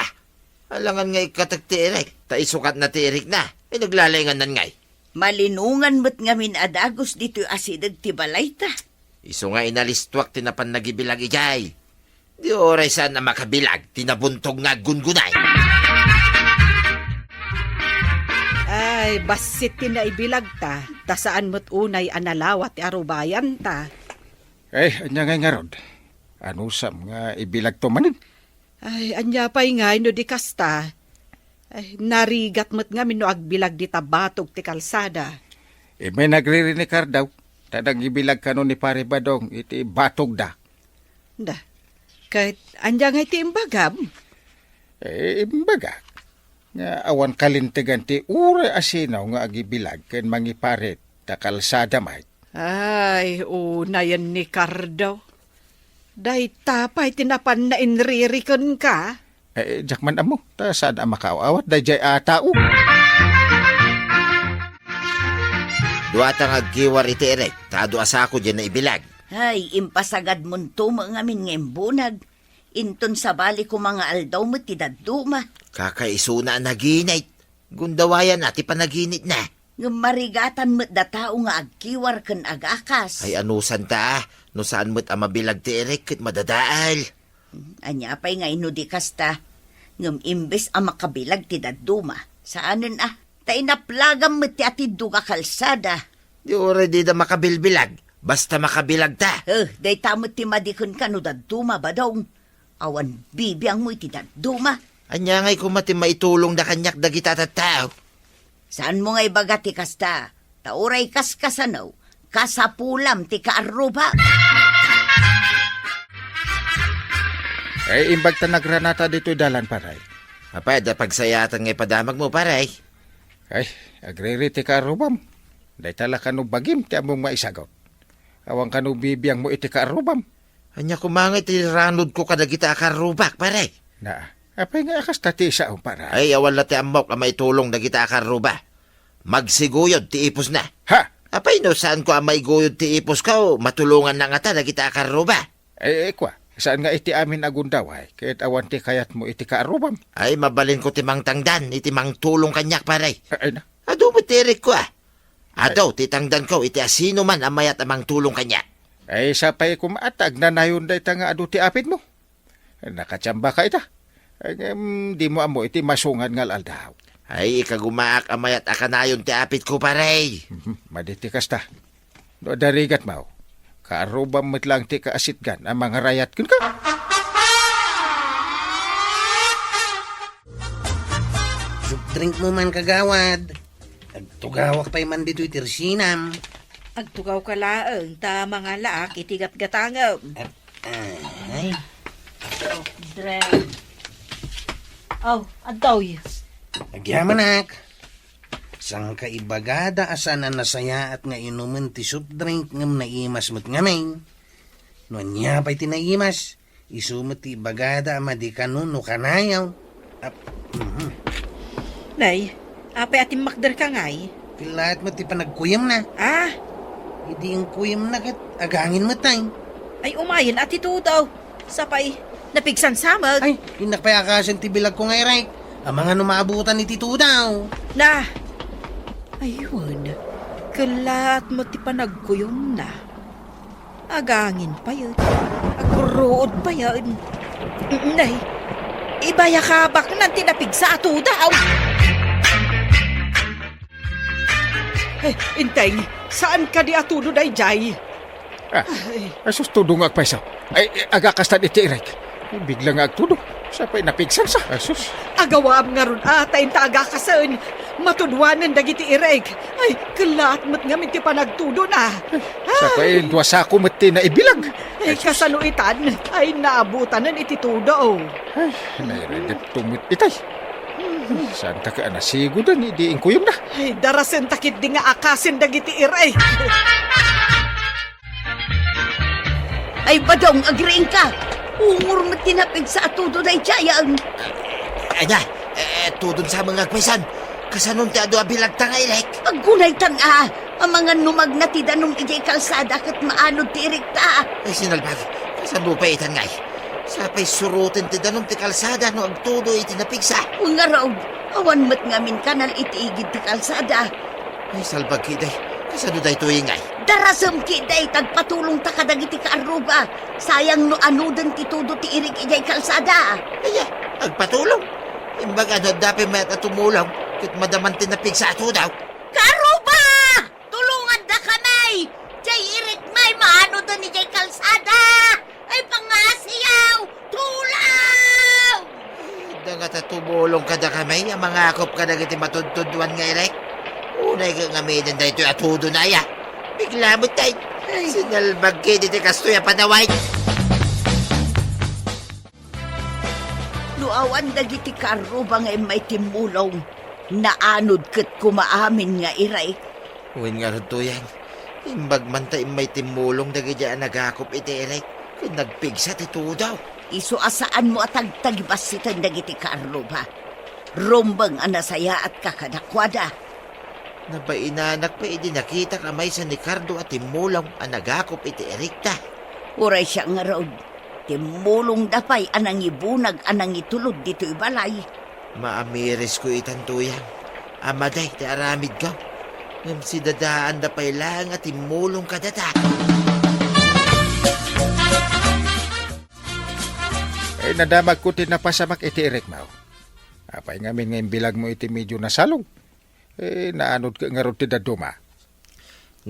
Alangan nga ikkatek ti Irik, ta isukatna ti Irikna. Ay, naglalainganan ngay. Malinongan met ngamin a dagus ditoy asideg ti balayta. Isu nga inalistuak ti napan nagibilag idiay. Di uray saan a makabilag ti nabuntog nga aggungunay. Ay, bassit ti naibilagta, ta saan met unay a nalawa ti arubayanta. Ay, ania ngay ngarud? Anusam nga ibilagto manen? Ay, ania pay ngay no di kasta? Ay, narigat met ngamin no agbilag dita batog ti kalsada. Immay nagriri ni Kardaw, ta nagibilag kano ni Pare Badong iti batogda. Da, ket ania ngay ti imbagam? Eh, imbagak nga awan kalintegan ti uray a sino nga agibilag ken mangiparit ta kalsada met. Ay, unayen ni Kardaw. Dayta pay ti napan nainriri kenka? Eh, diak man ammo, ta saan a makaaw-awat daydiay a tao. Dua ta nga agkiwar iti Irik, ta adu a sako diay naibilag. Ay, impasagadmonto met ngamin nga imbunag. Inton sabali koma nga aldaw met ti dadduma. Kakaisuna a naginit. Gundawayan a ti panaginitna. Ngem marigatan met da tao nga agkiwar ken agakas. Ay, anusanta, no saan met a mabilag ti Irik ket madadael. Ania pay nga inno di kasta? Ngem imbes a makabilag ti dadduma, saanen a, ta inaplagam met ti atiddog a kalsada. Di uray dida makabilbilag, basta makabilagta. Eh, dayta met ti madi kenka no dadduma, Badong. Awan bibiangmo iti dadduma. Ania ngay koma ti maitulongda kaniak dagita a tattao? Saanmo nga ibaga ti kasta, ta uray kaskasano, kasapulam ti kaarrubak. Ay, imbag ta nagranata ditoy dalan, pare. Apay, adda pagsayaatan nga ipadamagmo, pare? Ay, agriri ti kaarrubam. Dayta la kano bagim ti ammom nga isagut. Awan kano bibiangmo iti kaarrubam. Ania koma nga iti ranudko kadagita a kaarrubak, pare? Na, apay nga kasta ti sao, pare? Ay, awan la ti ammok a maitulong dagita a kaarruba. Magsiguyod ti ipusna. Ha? Apay no saanko a maiguyod ti ipusko, matulonganna ngata dagita a kaarruba. Ay, ay, kua, saan nga iti amin a gundaway, ket awan ti kayatmo iti kaarrubam? Ay, mabalinko ti mangtangdan iti mangtulong kaniak, pare. Ay, na. Adu met ti irikko, a. Adu ti tangdanko iti asinoman a mayat a mangtulong kaniak. Ay, sapay koma ta agnanayon dayta nga adu ti apitmo. Nakatiambaka ita. Ay, ngem, dimo ammo iti masungad nga al-aldaw. Ay, ikagumaak a mayat a kanayon ti apitko, pare. Madi ti kasta. No adda rigatmo, kaarrubam met laeng ti kaasitgan a mangarayat kenka. Soft drink mo man, kagawad. Agtugawak pay man ditoy ti ersinam. Agtugawka laeng ta mangalaak iti gatgatangem. At, ay. Soft drink. Oh, adtoy. Agyamanak. Sangka ibagada a saan a nasayaat nga inumen ti soft drink ngem naimas met ngamin. No ania pay ti naimas, isu met ti ibagada a madi kano no kanayo. Ap-, mhm. Nay, apay a timmakderka ngay? Kellaat met ti panagkuyemna. Ah? Idi inkuyemna ket agangin met ay. Ay, umayen a ti Tudo. Sapay, napigsansa met. Ay, innak pay akasen ti bilagko nga irek. Amangan no maabutan iti Tudo. Na, aywan, kellaat met ti panagkuyemna. Agangin pay, agruod pay. Nay, ibayakabaknan ti napigsa a Tudo. Eh, Enteng, saan kadi a Tudo daydiay? Ah, ay. Asus, Tudo nga agpayso. Ay, agakastan iti irek. Bigla nga agtudo. Sapay napigsansa. Asus. Agawaam ngarud a ta inta agakasen. Matudoanen dagiti irek. Ay, kellaat met ngamin ti panagtudona. Ay, sapay dua sako met ti naibilag. Ay, asus. Kasano itan? Ay, naabutanen iti Tudo. Ay, nairedepto met itay. Saanta ket a nasigodan idi inkuyemna? Ay, darasenta ketdi nga akasen dagiti irek. Ay, Badong, agriingka! Ungor met ti napigsa a Tudo daydiayen. Ania, eh, Tudon sa mga agpaysan. Kasanon ti adu a bilagta nga irek? Aggunaytan a, amangan no magna ti danum idiay kalsada ket maanod ti irekta. Ay, sinalbag, kasano pay itan ngay? Sapay suroten ti danum ti kalsada no agtudo iti napigsa. Ngarud, awan met ngamin kanal iti igid ti kalsada. Ay, salbag ketdi. Kasano daytoy ngay? Darasem ketdi, agpatulongta kadagiti kaarruba. Sayang no anoden ti tudo ti irek idiay kalsada. Aya, agpatulong. Imbag no adda pay mayat a tumulong, ket madaman ti napigsa a tudo. Kaarruba! Tulongandakami! Diay irekmi maanoden idiay kalsada! Ay, pangngasiyo! Tulong! Adda ngata tumulong kadakami a mangakop kadagiti matudtuduan nga irek? Unay ket ngaminen daytoy a tudona aya. Bigla met tay. Ay. Sinalbag ketdi ti kastoy a panaway. No awan dagiti kaarruba nga immay timmulong, naanod ket koma amin nga irek. Wen ngarud, Tuyang, imbag man ta immay timmulong dagiti a nagakop iti irek ken nagpigsa ti tudo. Isu a saanmo a tagtagibassiten dagiti kaarruba. Rumbeng a nasayaatka kadakuada. Nabainanak pay idi nakitak a maysa ni Cardo a timmulong a nagakop iti irekta. Uray siak ngarud, timmulongda pay a nangibunag a nangitulod ditoy balay. Maamirisko itan, Tuyang. Amada ti aramidko. Ngem sidadaanda pay laeng a timmulong kadata. Ay, nadamagko ti napasamak iti irekmo. Apay ngamin nga imbilagmo iti medio nasalog? Eh, naanod ket ngarud ti dadduma?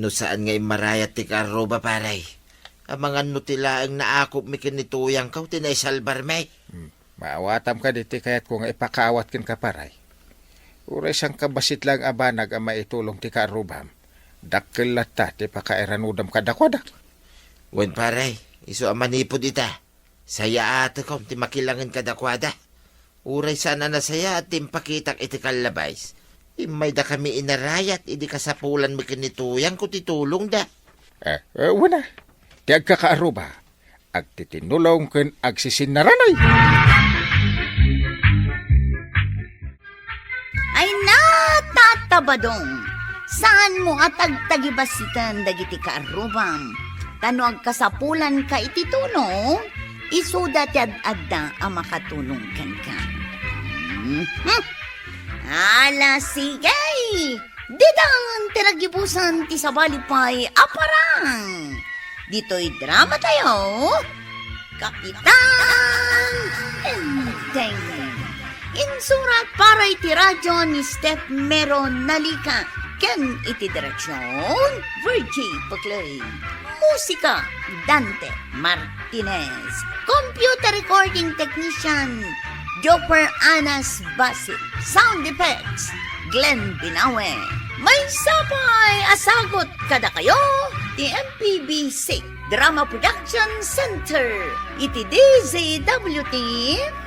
No saan nga immarayat ti kaarruba, pare, amangan no ti laeng naakopmi ken ni Tuyangko ti naisalbarmi. Hmm. Maawatam kadi ti kayatko nga ipakaawat kenka, pare? Uray sangkabassit laeng a banag a maitulong ti kaarrubam, dakkel latta ti pakairanudam kadakuada. Wen, pare, isu a manipud ita, sayaatekon ti makilangen kadakuada. Uray saan a nasayaat ti impakitak iti kallabais, immaydakami inarayat idi kasapulanmi ken ni Tuyangko ti tulongda. Eh, eh, wen a, ti agkakaarruba, agtitinnulong ken agsisinnaranoy. Ay, natatabadong, saanmo a tagtagibassiten dagiti kaarrubam, ta no agkasapulanka iti tulong, isuda ti ad-adda a makatulong kenka. Mhm. Ala, sige! Ditan ti naggibusan ti sabali pay a parang. Ditoy drama tayo, Kapitan Enteng. Insurat para iti radyo ni Steph Mero Nalica ken iti direksyon, Virgie Paclay. Musika, Dante Martinez. Computer recording technician, Joper Anas Basit. Sound effects, Glenn Binawe. Maysa pay a sagut kadakayo ti M P B C Drama Production Center iti D Z W T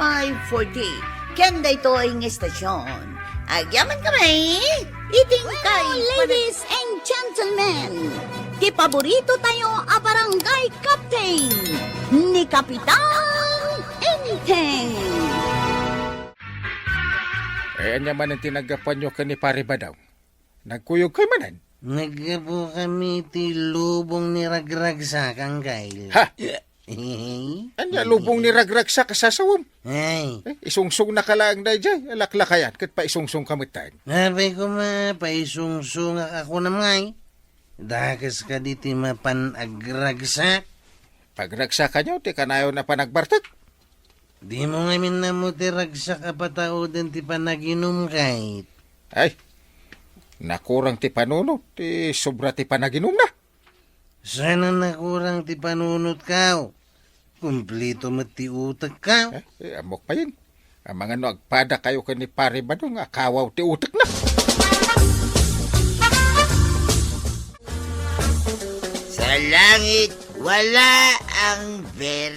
five forty. Ken daytoy nga istasyon, Agyaman kami, iting Well, kay ladies and gentlemen, ti paborito tayo a barangay captain, ni Kapitan Enteng. Eh, ania manen ti naggapuanyo ken ni Pare Badong? Nagkuyog kay manen? Naggapu kami ti lubong ni Ragragsak, Angkel. Ha? Ania lubong ni Ragragsak a sasawem? Ay. Eh, isungsong na ka laeng daydiay, alaklakayan, ket paisungsong ka metten. Apay koma, paisungsongak a kunam ngay. Dakes kadi ti mapan agragsak? Pagragsakanyo ti kanayon a panagbartek. Dimo ngamin ammo ti ragsak a patauden ti panaginum kay. Ay, nakurang ti panunot, ti sobra ti panaginumna. Saan a nakurang ti panunotkaw? Kumplito met ti utekkaw. Eh, eh, ammok payen. Amangan no agpadakayo ken ni Pare Badong a kawaw ti utekna. Sa langit, wala ang ber.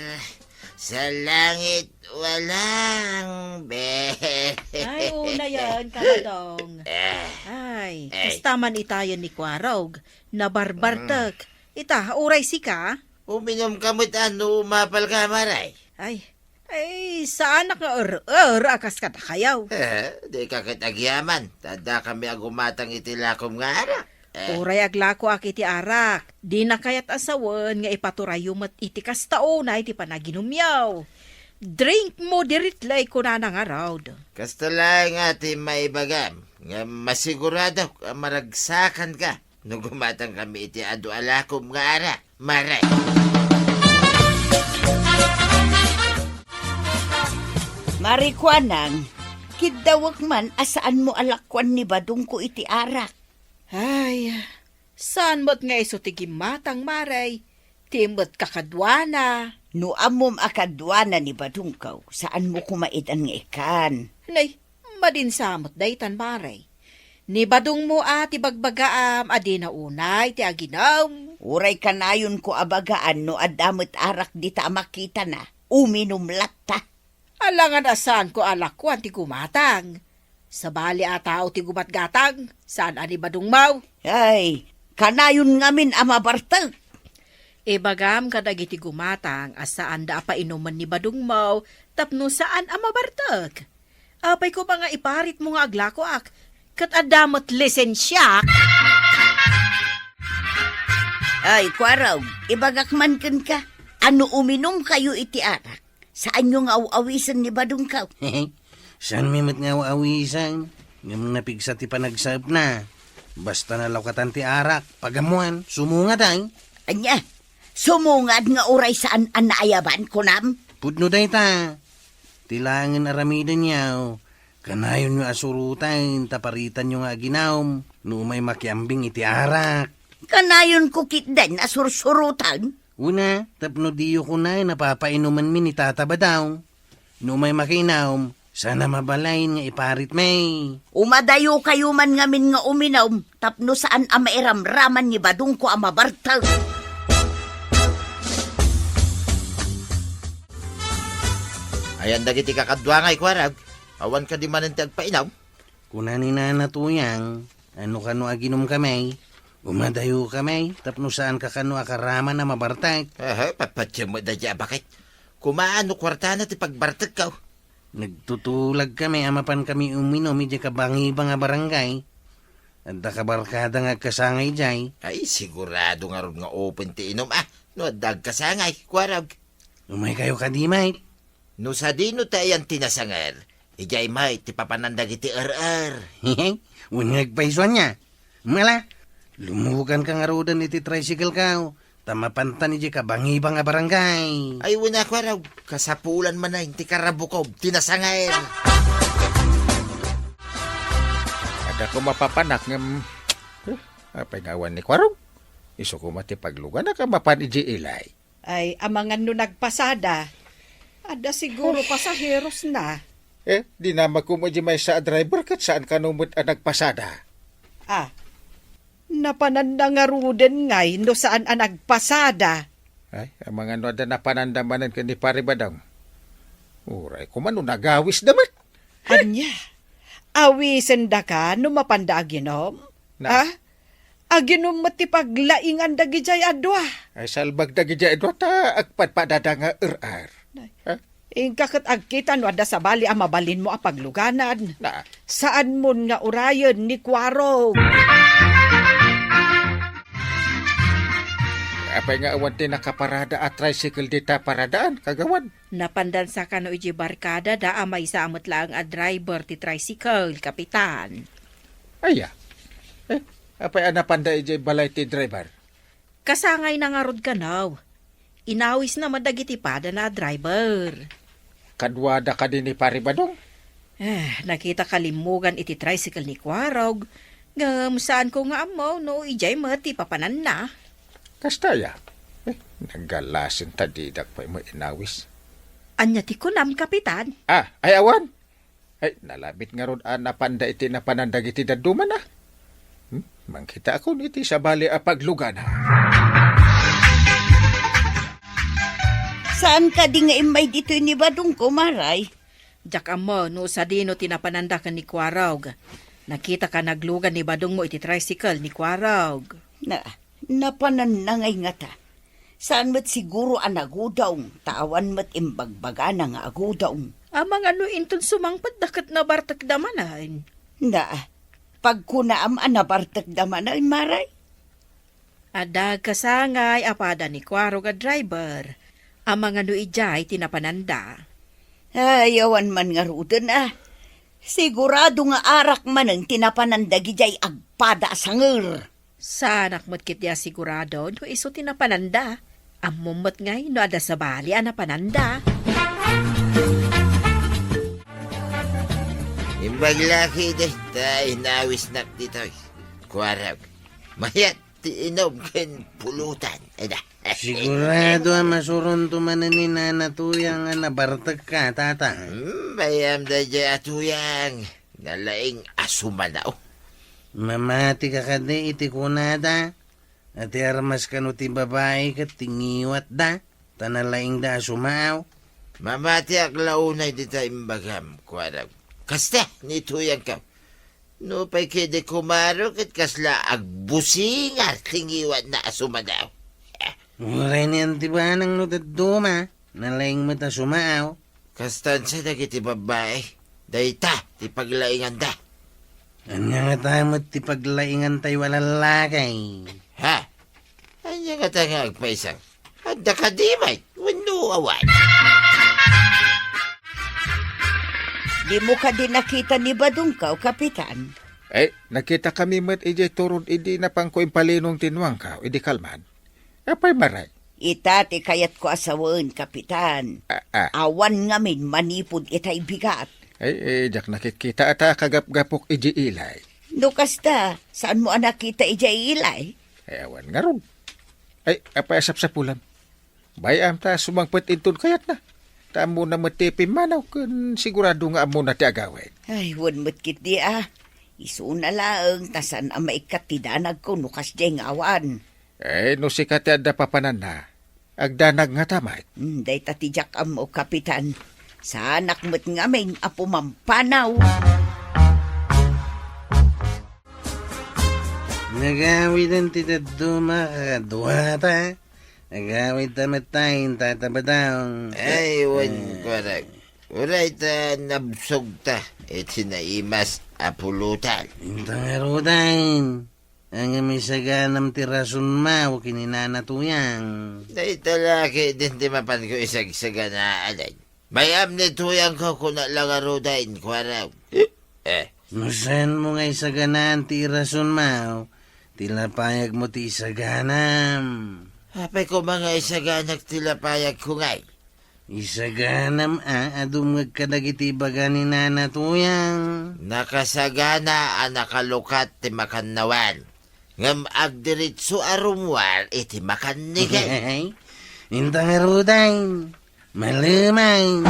Sa langit, wala ang ber. Ay, una yan, Kabadong. Eh. Ay, Eh. kasta man itayan ni Kwarog. Nabarbartek. Mm. Ita, uray sika? Uminom ka met, ano, umapal ka, Maray? Ay, ay, saanak nga er-er a kas kadakayaw. Eh, di ka ket agyaman. Tadda kami agumatang iti lakom nga arak. Eh. Uray aglakoak iti arak. Dina kayat a sawen nga ipaturayyo met iti kasta unay ti panaginumyo. Drink moderately, kunana ngarud. Kasta laeng nga ti maibagam, nga masiguradok a maragsakan ka. No gumatang kami iti adu a lakom nga arak, Maray. Marikuanang, kiddawek man a saanmo a lakuan ni Badongko iti arak. Ay, saan met nga isu ti gimmatang, Maray? Ti met kakaduana. No ammom a kaduana ni Badongko, saanmo koma itan nga ikkan. Nay, madin sa met daytan, Maray. Ni Badongmo a ti bagbagaam a dina unay ti aginum. Uray kanayonko a bagaan no adda met arak dita a makitana, uminum latta. Alangan a saanko a lakuan ti gumatang. Sabali a tao ti gumatgatang, saan a ni Badongmo. Ay, kanayon ngamin a mabartek. Ibagam kadagiti gumatang a saanda a painuman ni Badongmo tapno saan a mabartek. Apay koma nga iparitmo nga aglakoak, ket adda met lisensiak? Ay, Kuarog, ibagak man kenka, a no uminumkayo iti arak, saanyo nga aw-awisen ni Badongko. Saanmi met nga aw-awisen, ngem napigsa ti panagsaepna. Basta nalawkatan ti arak, pagammoan, sumungad ay. Ania? Sumungad nga uray saan a naayaban, kunam? Pudno dayta. Ti laengen aramidenyo, kanayonyo a suroten ta paritanyo nga aginum no umay makiambing iti arak. Kanayonko ketdin a sursuroten? Una, tapno diyo kunay napapainumanmi ni Tata Badong. No umay makiinum, saan a mabalin nga iparitmi. Umadayokayo man ngamin nga uminum tapno saan a mairamraman ni Badongko a mabartek. Ayan dagiti kakaduangay, Kuarog. Awan kadi manen ti agpainum? Kuna ni Nana Tuyang, ano kano aginumkami? Umadayokami, tapno saanka kano a karaman a mabartek. Aha, papatiem met daydiay a baket. Kumaano kuartana ti pagbartekko? Nagtutulagkami a mapankami uminum idiay kabangibang a barangay. Adda kabarkada nga agkasangay idiay. Ay, sigurado ngarud nga open ti inum, ah, no adda agkasangay, Kuarog. Umaykayo kadi met. No sadino ti ayan ti nasanger, idiay met ti papanan dagiti er-er. Wen nga agpayso ania? Mala, lumuganka ngaruden iti tricycle-ko, ta mapantan idiay kabangibang a barangay. Ay, wen a, Kuarog, kasapulan manen ti karabukob ti nasanger. Adda koma papanak ngem, eh, apay nga awan ni Kuarog? Isu koma ti pagluganak a mapan idiay ilay. Ay, amangan no nagpasada. Adda siguro pasaheros na. Eh, dinamag koma di maysa a driver ket saan kano met a nagpasada. Ah, napanan na ngaruden ngay no saan a nagpasada. Ay, amangan no adda napananda manen ken ni Pare Badong. Uray koma no nagawis da met. Ania? Awisendaka no mapanda aginom? Na. Ah? Aginom met ti paglaingan dagidiay a dua. Ay, salbag dagidiay a dua ta agpadpadada nga er-er. Nay. Ha? Inka ket agkita no adda sabali a mabalinmo a pagluganan. Na. Saanmon nga urayen ni Kuarog. Apay nga awan ti nakaparada a tricycle dita paradaan, kagawad? Napandansa kano idiay barkada da a maysa a met laeng a driver ti tricycle, Kapitan. Aya. Eh, apay a napanda idiay balay ti driver? Kasangayna ngarud kano. Inawisna met dagiti padana a driver. Kaduada kadi ni Pari Badong? Eh, nakita kalimmugan iti tricycle ni Kuarog, ngem saanko nga ammo no idiay met ti papananna. Kasta aya? Eh, naggalasen ta didak pay met inawis. Ania ti kunam, Kapitan? Ah, ay awan. Ay, nalabit ngarud a napanda iti napanan dagiti dadduma na. Hmm? Mangkitaakon iti sabali a paglugana. Saan kadi nga immay ditoy ni Badong, kumaray? Diak ammo no sadino ti napananda ken ni Kuarog. Nakitaka naglugan ni Badongmo iti tricycle ni Kuarog. Na, napananna ngay ngata. Saan met siguro a nagudong, ta awan met imbagbagana nga agudong. Amangan no inton sumangpetda ket nabartekda manen. Na, pagkunaam a nabartekda manen, maray? Adda agkasangay a pada ni Kuarog a driver. Amangan no idiay ti napananda. Ay, awan man ngaruden a. Sigurado nga arak manen ti napanan dagidiay agpada a sanger. Saanak met ketdi a sigurado no isu ti napananda. Ammom met ngay no adda sabali a napananda. Imbag la ketdi ta inawisnak ditoy. Kuarog. Mayat ti inom ken pulutan. Eda. Sigurado a masuronto manen ni Nana Tuyang a nabartekka, tata. Hmm, bayam daydiay a Tuyang. Nalaing a sumanaw. Mamatika kadi iti kunada? A ti armas kano ti babai ket ti ngiwatda, ta nalaingda a sumaaw? Mamatiak la unay dita imbagam, Kuarog. Kasta, ni Tuyangko. Nupay ketdi kumaro ket kasla agbusingar ti ngiwatna a sumanaw. Uray ni Antibanang no dadduma, nalaing met a sumaaw. Kastansa dagiti babbai, dayta ti paglainganda. Ania ngata met ti paglaingantayo a lallaki? Ha? Ania ngata nga agpaysang? Adda kadi met wenno awan? Dimo kadi nakita ni Badongko, Kapitan? Eh, nakitakami met idiay turod idi napanko impalinong ti nuangko idi kalman. Apay maray? Ita ti kayatko a sawen, Kapitan. Ah, ah. Awan ngamin manipud itay bigat. Ay, eh, diak nakitkita ta kagapgapok idiay ilay. No kasta, saanmo a nakita idiay ilay? Ay, awan ngarud. Ay, apay a sapsapulam? Bay-am ta sumangpet inton kayatna. Ta ammona met ti pimmanaw ken sigurado nga ammona ti agawid. Ay, wen met ketdi a. Isuna laeng ta saan a maikkat ti danagko no kasdiay nga awan. Eh, no sika ti adda papananna, agdanag ngata met. Hmm, dayta ti diak ammo, Kapitan. Saanak met ngamin a pumampanaw. Nagawiden ti dadduma kakaduata. Nagawid ta met tayo, Tata Badong. Ay, wen, eh, Kuarog. Uray ta nabsogta iti naimas a pulutan. Inta ngaruden. Ngem isaganam ti rason maw ken ni Nana Tuyang. Dayta la ketdin ti mapanko isagsaganaan. Bay-am ni Tuyangko, kuna la ngaruden, Kuarog. Eh. No saanmo nga isaganaan ti irason maw, ti lapayagmo ti isaganam. Apay koma nga isaganak ti lapayagko ngay? Isaganam a dumngeg kadagiti ibaga ni Nana Tuyang. Nakasagana a nakalukat ti makannawan, ngem agdiritso a rummuar iti makannigen. Inta ngaruden, malemay.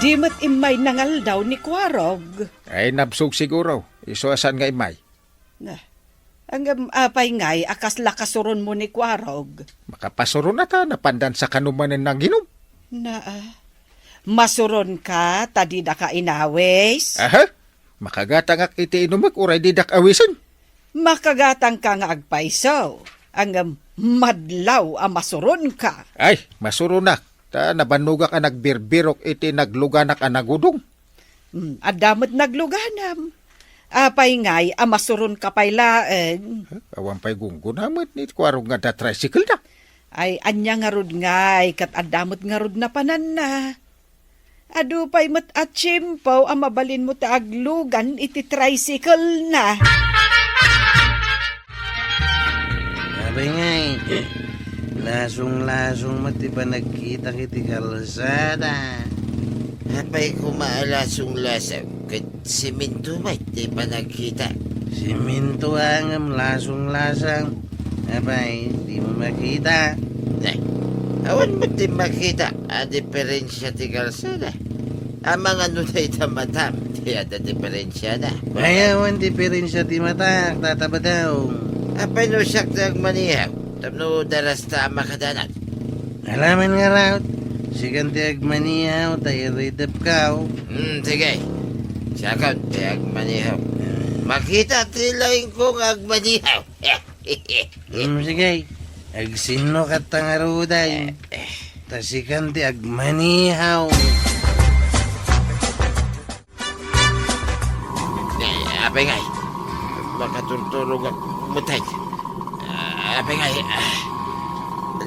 Di met immay nangaldaw ni Kuarog. Ay, nabsog siguro. Isu a saan nga immay. Na, ngem apay ngay a kasla kasuronmo ni Kuarog? Makapasuron a ta, napandansa kano manen nanginom. Naa, Masuronka ta didaka inawis? Aha? Makagatangak iti inumek uray didak awisen? Makagatangka nga agpayso, ngem madlaw a masuronka. Ay, masuronak, ta nabannogak a nagbirbirok iti nagluganak a nagudong. Hmm, adda met nagluganam. Apay ngay a masuronka pay laeng? Huh? Awan pay gunggona met ni Kuarog nga adda tricycle da. Ay, ania ngarud ngay, ket adda met ngarud napananna. Adu pay met a tiempo a mabalinmo ti aglugan iti tricycle na. Apay ngay, lasong-lasong met ti panagkitak iti kalsada. Apay koma a lasong-lasong ket siminto met ti panagkitak? Siminto a ngem lasong-lasong. Apay, dimo makita? Nay, awan met ti makita a diferensia ti kalsada. Amangan no dayta matam ti adda diferensiana. Ay, awan diferensia ti matak, Tata Badong. Apay no siak ti agmanihaw tapno darasta a makadanan? Alaman ngarud, sikan ti agmanihaw ta iridepkaw. Hmm, sige. Siakon ti agmanihaw. Makita ti laingko nga agmanihaw. Hmm, sige. Agsinno katta ngarud ay. Ta sikan ti agmanihaw. Eh, apay ngay, makaturturog ak met ay. Ah, apay ngay, ah,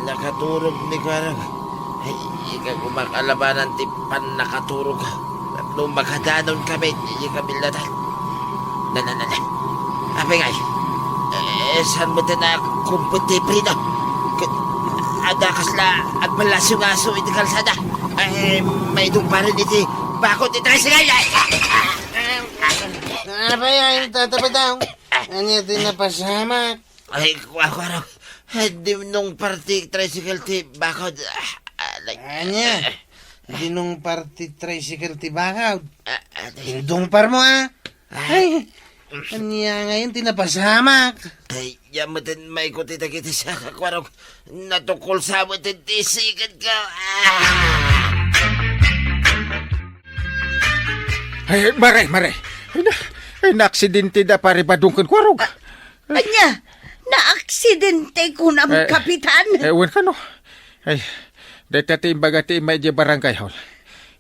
nakaturog ni Kuarog. Ay, ika koma kalabanan ti pannakaturog. No makadanon kami, ika bilatan. Na, na, na, na. Apay ngay, eh, saan met a kumpet ti preno? Ket adda kasla agmalasongaso iti kalsada. Ay, maidong pa rin iti bakod ti tricycle. Ay, ay, Tata Badong. Ania ti napasamak? Ay, Kuarog. Ay, dimnong parti tricycle ti bakod. Ah, ah, like, ania? Dimnong parti tricycle ti bakod? Ah, ah, like, indong parmo, ah? Ah. Ay, ania ngayon ti napasamak? Ay, ya met ti maikot iti dagiti saka, Kuarog. Natukol sa met ti sikadko. Ah! Ay, mare, mare. Ay, na, ay, naaksidente da Pare Badong ken Kuarog. Ania? Naaksidente kunam, eh, Kapitan? Eh, wen kano. Ay, dayta ti imbaga ti immay idiay barangay hall.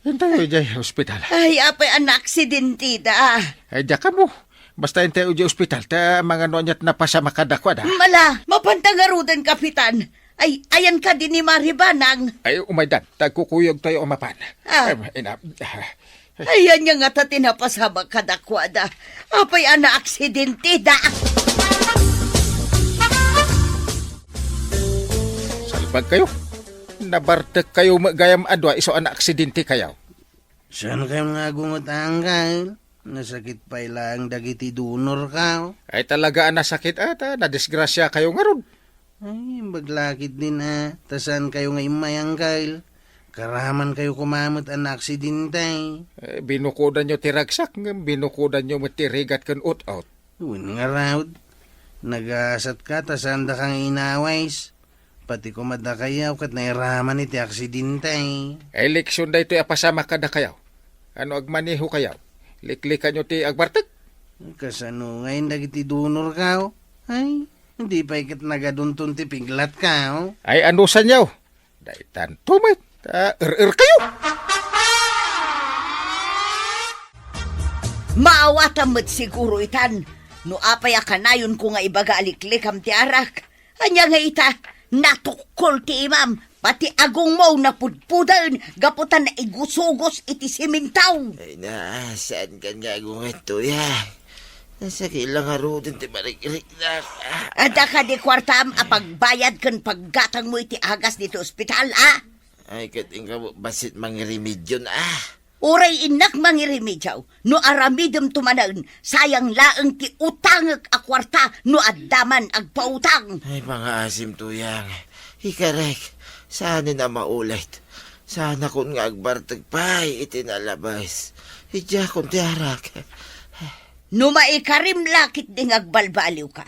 Intayo idiay ospital. Ay, apay a naaksidente da. Ay, diak ammo. Basta intayo idiay ospital, ta amangan no aniat napasamak kadakuada. Mala, mapanta ngaruden, Kapitan. Ay, ayan kadi ni Mare Banang? Ay, umaydan, ta agkukuyogtayo a mapan. Ah. Ay, ina, ah. Ay, ania ngata ti napasamak kadakuada? Apay a naaksidente da? Salbag kayo. Nabartek kayo met gayam a dua isu a naaksidente kayo. Saan kayo nga agungot, Angkel? Nasakit pay laeng dagiti donor kaw. Ay, talaga a nasakit ata, nadisgrasya kayo ngarud. Ay, imbag lakit din a, ta saan kayo nga immay, Angkel? Karaman kayo koma met a naaksidente. Eh, binukodanyo ti ragsak, ngem binukodanyo met ti rigat ken ut-ot. Wen ngarud, nagasat ka ta saan daka nga inawis. Pati koma dakayaw ket nairaman iti aksidente. Ay, leksion daytoy a pasamak kadakayaw. Ano agmaneho kayaw? Liklikanyo ti agbartek? Kasano ngayon dagiti donor kaw? Ay, hindi pay ket nagadunton ti piglat kaw? Ay, anusanyo? Daytanto met, ta er-er kayo. Maawatam met siguro itan, no apay a kanayonko nga ibaga a liklikam ti arak. Ania nga ita, natukkol ti imam, pati agongmo napudpuden gapu ta naigusugos iti simintaw. Ay na, saan kan nga agunget, Tuyang? Nasakit lang ngaruden ti marigriknak. Adda kadi kuartam a pagbayad ken paggatangmo iti agas ditoy ospital, a? Ay, ket inka bassit mangirimedyo na, a? Uray innak mangirimedyo, no aramidemto manen, sayang laeng ti utangek a kuarta no adda man agpautang. Ay, pangaasim, Tuyang. Ikarek, saanen a maulit. Saanakon nga agbartek pay iti nalabes. Idiakon ti arak. No maikarim la ketdi nga agbalbaliwka.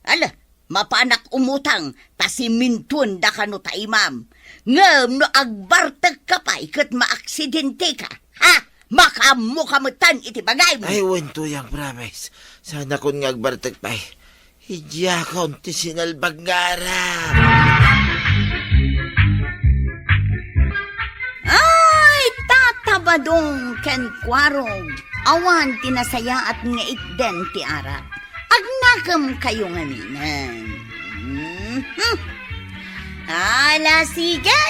Ala, Mapanak umutang ta simintuenda kano ta imam. Ngem no agbartekka pay ket maaksidenteka, ha? Makaammoka metten iti bagaymo. Ay, wen, Tuyang, promise. Saanakon nga agbartek pay. Idiakon ti sinalbag nga aram. Ay, Tata Badong ken Kuarog, awan ti nasayaat nga itden ti arak. Agnakem kayo ngaminen. Mhm. Ala, sige!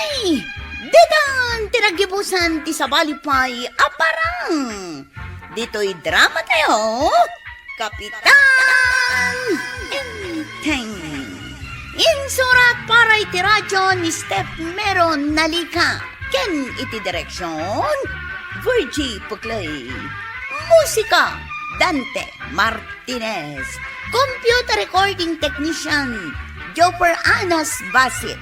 Ditan ti naggibusan ti sabali pay a parang. Ditoy drama tayo, Kapitan Enteng. Insurat para iti radyo ni Steph Meron Nalica ken iti direksyon, Virgie Puclay. Musika, Dante Martinez. Computer recording technician, Jopper Anas Basit.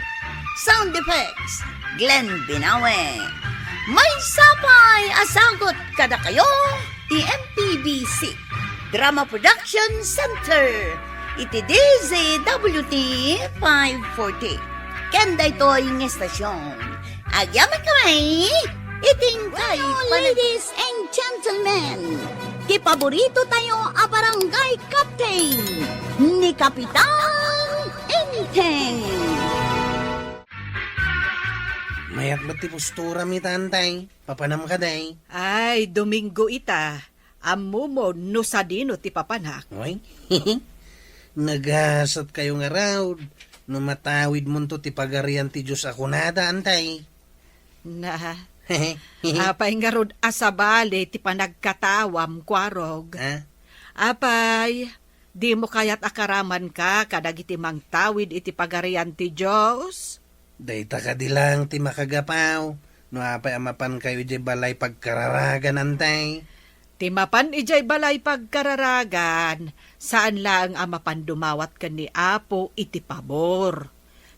Sound effects, Glenn Binawe. Maysa pay a sagut kadakayo ti M P B C Drama Production Center iti D Z W T five forty. Ken daytoy nga estasyon, agyamankami iti inkay panag- Ladies and gentlemen, ti paborito tayo a barangay captain, ni Kapitan Enteng. Mayat met ti postura mi, Tantay. Papanam ka, day? Ay, Domingo ita. Ammomon no sadino ti papanak. Oy, nagasat kayo ngarud no matawidmonto ti Pagarian ti Dios a kunada, Antay. Na, apay ngarud a sabali ti panagkatawam, Kuarog? Ha? Apay, dimo kayat a karamanka kadagiti mangtawid iti Pagarian ti Dios? Dayta kadi lang ti makagapaw, no apay a mapankayo idiay balay pagkararagan, Antay? Ti mapan idiay balay pagkararagan, saan laeng a mapan dumawat ken ni Apo iti pabor.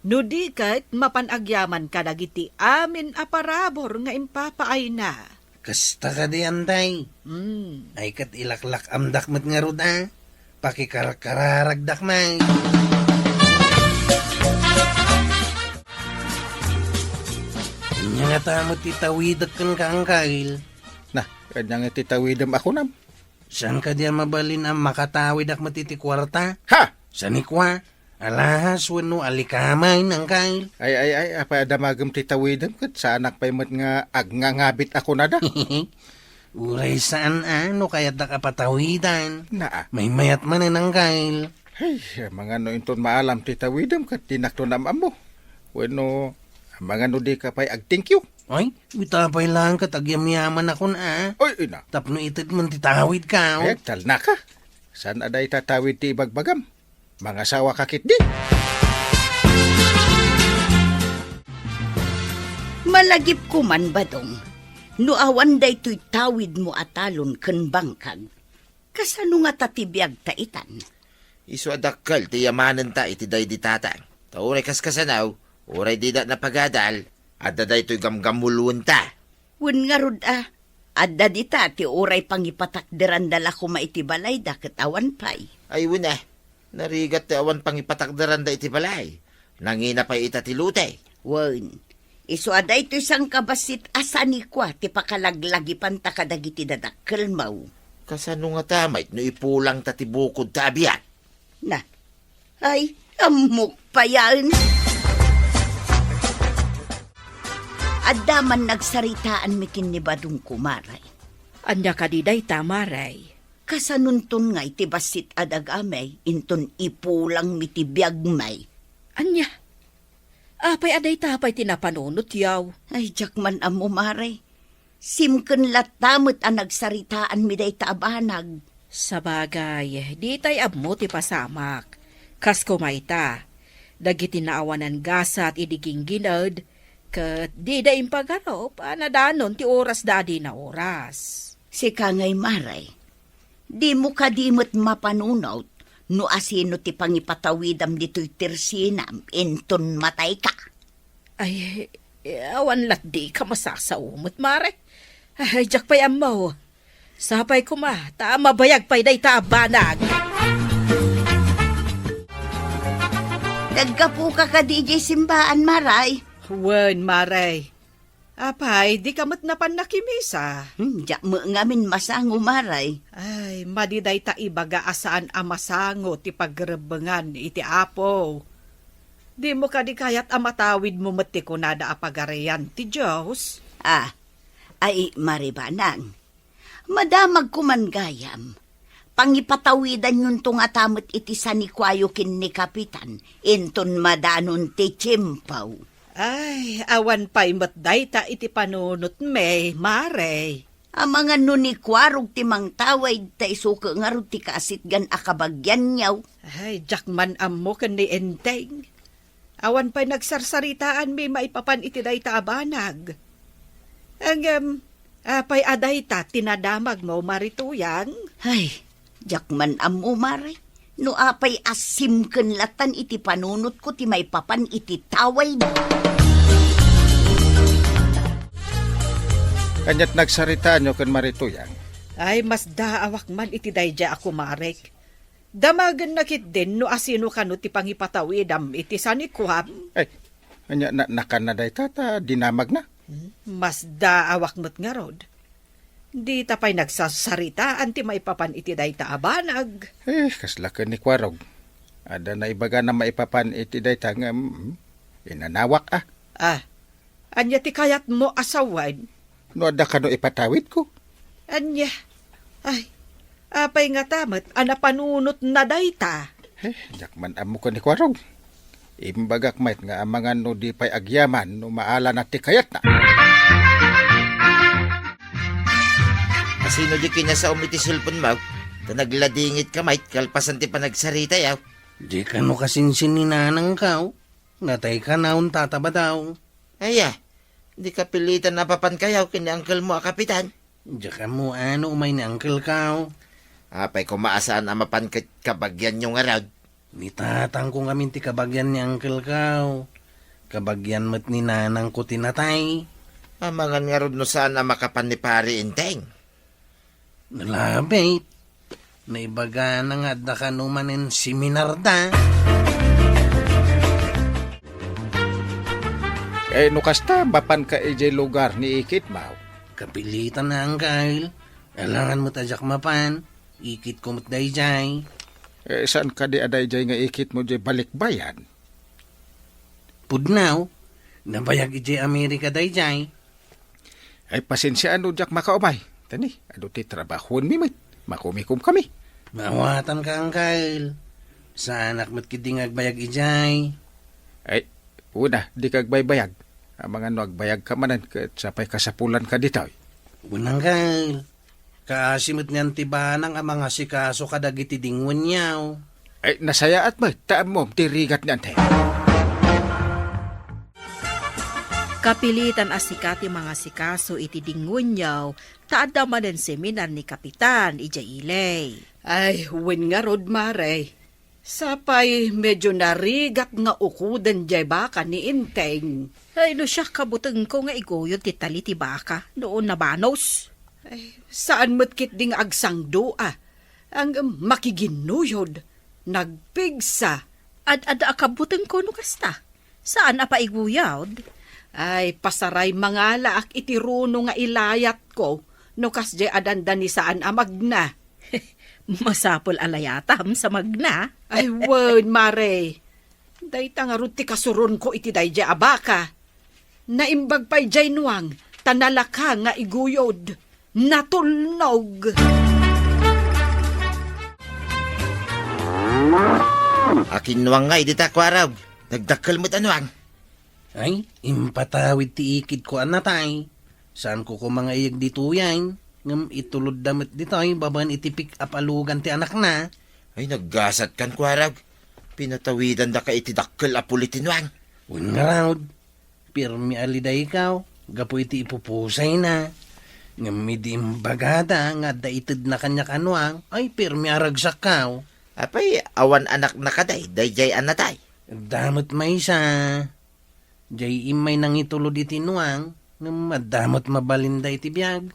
No di ket, mapan agyaman kadagiti amin a parabur nga impapaayna. Kasta kadi, Antay? Mm. Ay, ket ilaklak-amdak met ngarud a pakikarkararagdak met. Ania ngata met ti tawidek kenka, Angkel? Na, ania nga ti tawidem a kunam? Saan kadi a mabalin a makatawidak met iti kuarta? Ha! Saan ni kua? Alahas wenno alikamay, Angkel? Ay, ay, ay, apay a damagem ti tawidem ket saanak pay met nga agngangabit a kunada? Uray saan a no kayatdak a patawidan. Naa. Maymayat manen, Angkel. Hey, mangano inton maalam ti tawidem ket dinakto naam-ammo? Wenno, mangano dika pay ag-thank you? Ay, ita pay lang ket agyamyamanakon a. Ay, ina. Tapno itedmon ti tawidko. Ay, agtalnaka. Saan a dayta tawid ti ibagbagam? Mangasawa ka ketdi. Malagipko man, Badong, no awan daytoy tawidmo a talon ken bangkag. Kasano ngata ti biagta itan? Isu a dakkel ti yamanenta iti daydi tatang. Ta uray kaskasano, uray dida napagadal, adda daytoy gamgamulwenta. Wen ngarud a, adda dita ti uray pangipatakderanda la koma iti balayda ket awan pay. Ay wen a, narigat ti awan pangipatakderanda iti balay. Nangina pay ita ti lote. Wen, isu a daytoy sangkabassit a sanikua ti pakalaglagipanta kadagiti dadakkelmo. Kasano ngata met no ipulangta ti bukodta a biag? Na, ay, ammok payen. Adda man nagsaritaanmi ken ni Badong, Kumare. Ania kadi dayta, Mare? Kasanonton nga iti bassit a dagami, inton ipulangmi ti biagmi. Ania? Apay a dayta pay ti napanunotyaw? Ay, diak man ammo, Mare. Simken latta met a nagsaritaanmi dayta a banag. Sabagay, ditay ammo ti pasamak. Kas koma ita, dagiti naawanan gasat idi ginggined, ket dida impagarup a nadanon ti orasda a di naoras. Sika ngay, Mare, dimo kadi met mapanunot no asino ti pangipatawidam ditoy tersinam inton matayka? Ay, awan latdi ka masasao met, Mare. Ay, diak pay ammo. Sapay koma, ta mabayag pay dayta a banag. Naggapuka kadi idiay simbaan, Maray? Wen, Maray. Apay, dika met napan nakimisa? Hmm, diak met ngamin masango, Maray. Ay, madi dayta ibaga a saan a masango ti pagrebbengan iti Apo. Dimo kadi kayat a matawidmo met ti kunada a Pagarian ti Dios? Ah, ay, Maribanang. Madamagko man gayam. Pangipatawidanyonto ngata met iti sanikuayo ken ni Kapitan, inton madanon ti tiempo. Ay, awan pay met dayta iti panunotmi, Maray. Amangan no ni Kuarog ti mangtawid ta isu ngarud ti kaasitgan a kabagianyo. Ay, diak man ammo ken ni Enteng. Awan pay nagsarsaritaanmi maipapan iti dayta a banag. Ngem, apay a dayta ti nadamagmo, Marituyang? Ay, diak man ammo, Mare. No apay a simken latan iti panunotko ti maipapan iti tawid. Kaniat nagsaritaanyo ken Marituyang? Ay, masdaawak man iti daydiay a kumarek. Damagenna ketdin no asino kano ti pangipatawidam iti sanikuam. Ay, ania, na-, nakanna dayta ta dinamagna? Hmm, masdaawak met ngarud. Dita pay nagsasaritaan ti maipapan iti dayta a banag. Eh, kasla ken ni Kuarog. Adda naibagana maipapan iti dayta ngem, mm, inanawak, ah. Ah, ania ti kayatmo a sawen? No adda kano ipatawidko? Ania? Ay, apay ngata met a napanunotna dayta? Eh, diak man ammo ken ni Kuarog. Imbagak met nga amangan no di pay agyaman no maalana ti kayatna. Asino di kinasaom iti cellphone mo? Ta nagladingit ka met kalpasan ti panagsaritayo. Di kano kasinsin ni nanangkaw? Natay ka naon tatabadaw. Aya, di kapilitan a papankayo ken ni uncle mo a kapitan? Diak ammo no umay ni uncle kaw. Apay koma a saan a mapan ket kabagianyo ngarud? Ni tatangko ngamin ti kabagian ni uncle kaw. Kabagian met ni nanangko ti natay. Amangan ngarud no saan a makapan ni Pari Enteng? Nalabit. Naibagana nga adda kano manen seminarda. Eh, no kasta, mapanka idiay lugar ni ikitmo? Kapilitan a, uncle. Alangan met a diak mapan. Ikitko met daydiay. Eh, saan kadi a daydiay nga ikitmo diay balikbayan? Pudno. Nabayag idiay Amerika daydiay. Ay, pasensiaan no diak makaumay. Tani, adu ti trabahoenmi met. Makumikom kami. Maawatanka, uncle. Saanak met ketdi nga agbayag idiay. Ay, una, dika agbaybayag. Amangan no agbayagka manen, ket sapay kasapulanka ditoy. Wen, uncle. Kaasi met ni Auntie Banang a mangasikaso kadagiti dinguenyo. Ay, nasayaat met, ta ammom ti rigat ni Auntie. Kapilitan a sika ti mangasikaso iti dinguenyo, ta adda manen seminar ni Kapitan idiay Ilay. Ay, wen ngarud, Mare. Sapay medyo narigat nga ukoden diay baka ni Enteng. Ay, no siak, kabutengko nga iguyod ti tali ti baka no nabanos. Ay, saan met ketdi nga agsangdua. Ang makiginnuyod, nagpigsa. Ad-adda a kabutengko no kasta. Saan a paiguyod? Ay, pasaray mangalaak iti runo nga ilayatko no kasdiay a dandani saan a magna. Masapul a layatam sa magna. Ay, wen, Mare. Dayta ngarud ti kasuronko iti daydiay a baka. Naimbag pay diay nuang, ta nalaka nga iguyod. Natulnog. Akin nuang nga idi ta, Kuarog? Nagdakkel met a nuang. Ay, impatawid ti ikidko a natay. Saanko koma nga iyeg ditoyen, ngem itulodda met ditoy babaen iti pick-up a lugan ti anakna. Ay, naggasatkan, Kuarog. Pinatawidandaka iti dakkel a puli ti nuang. Wen ngarud, pirmi a lidaykaw gapu iti ipupusayna. Ngem idi imbagada nga adda itedna kaniak a nuang, ay, pirmi a ragsakkaw. Apay, awan anakna kadi, daydiay a natay? Adda met maysa. Diay immay nangitulod iti nuang, ngem adda met mabalinda iti biag.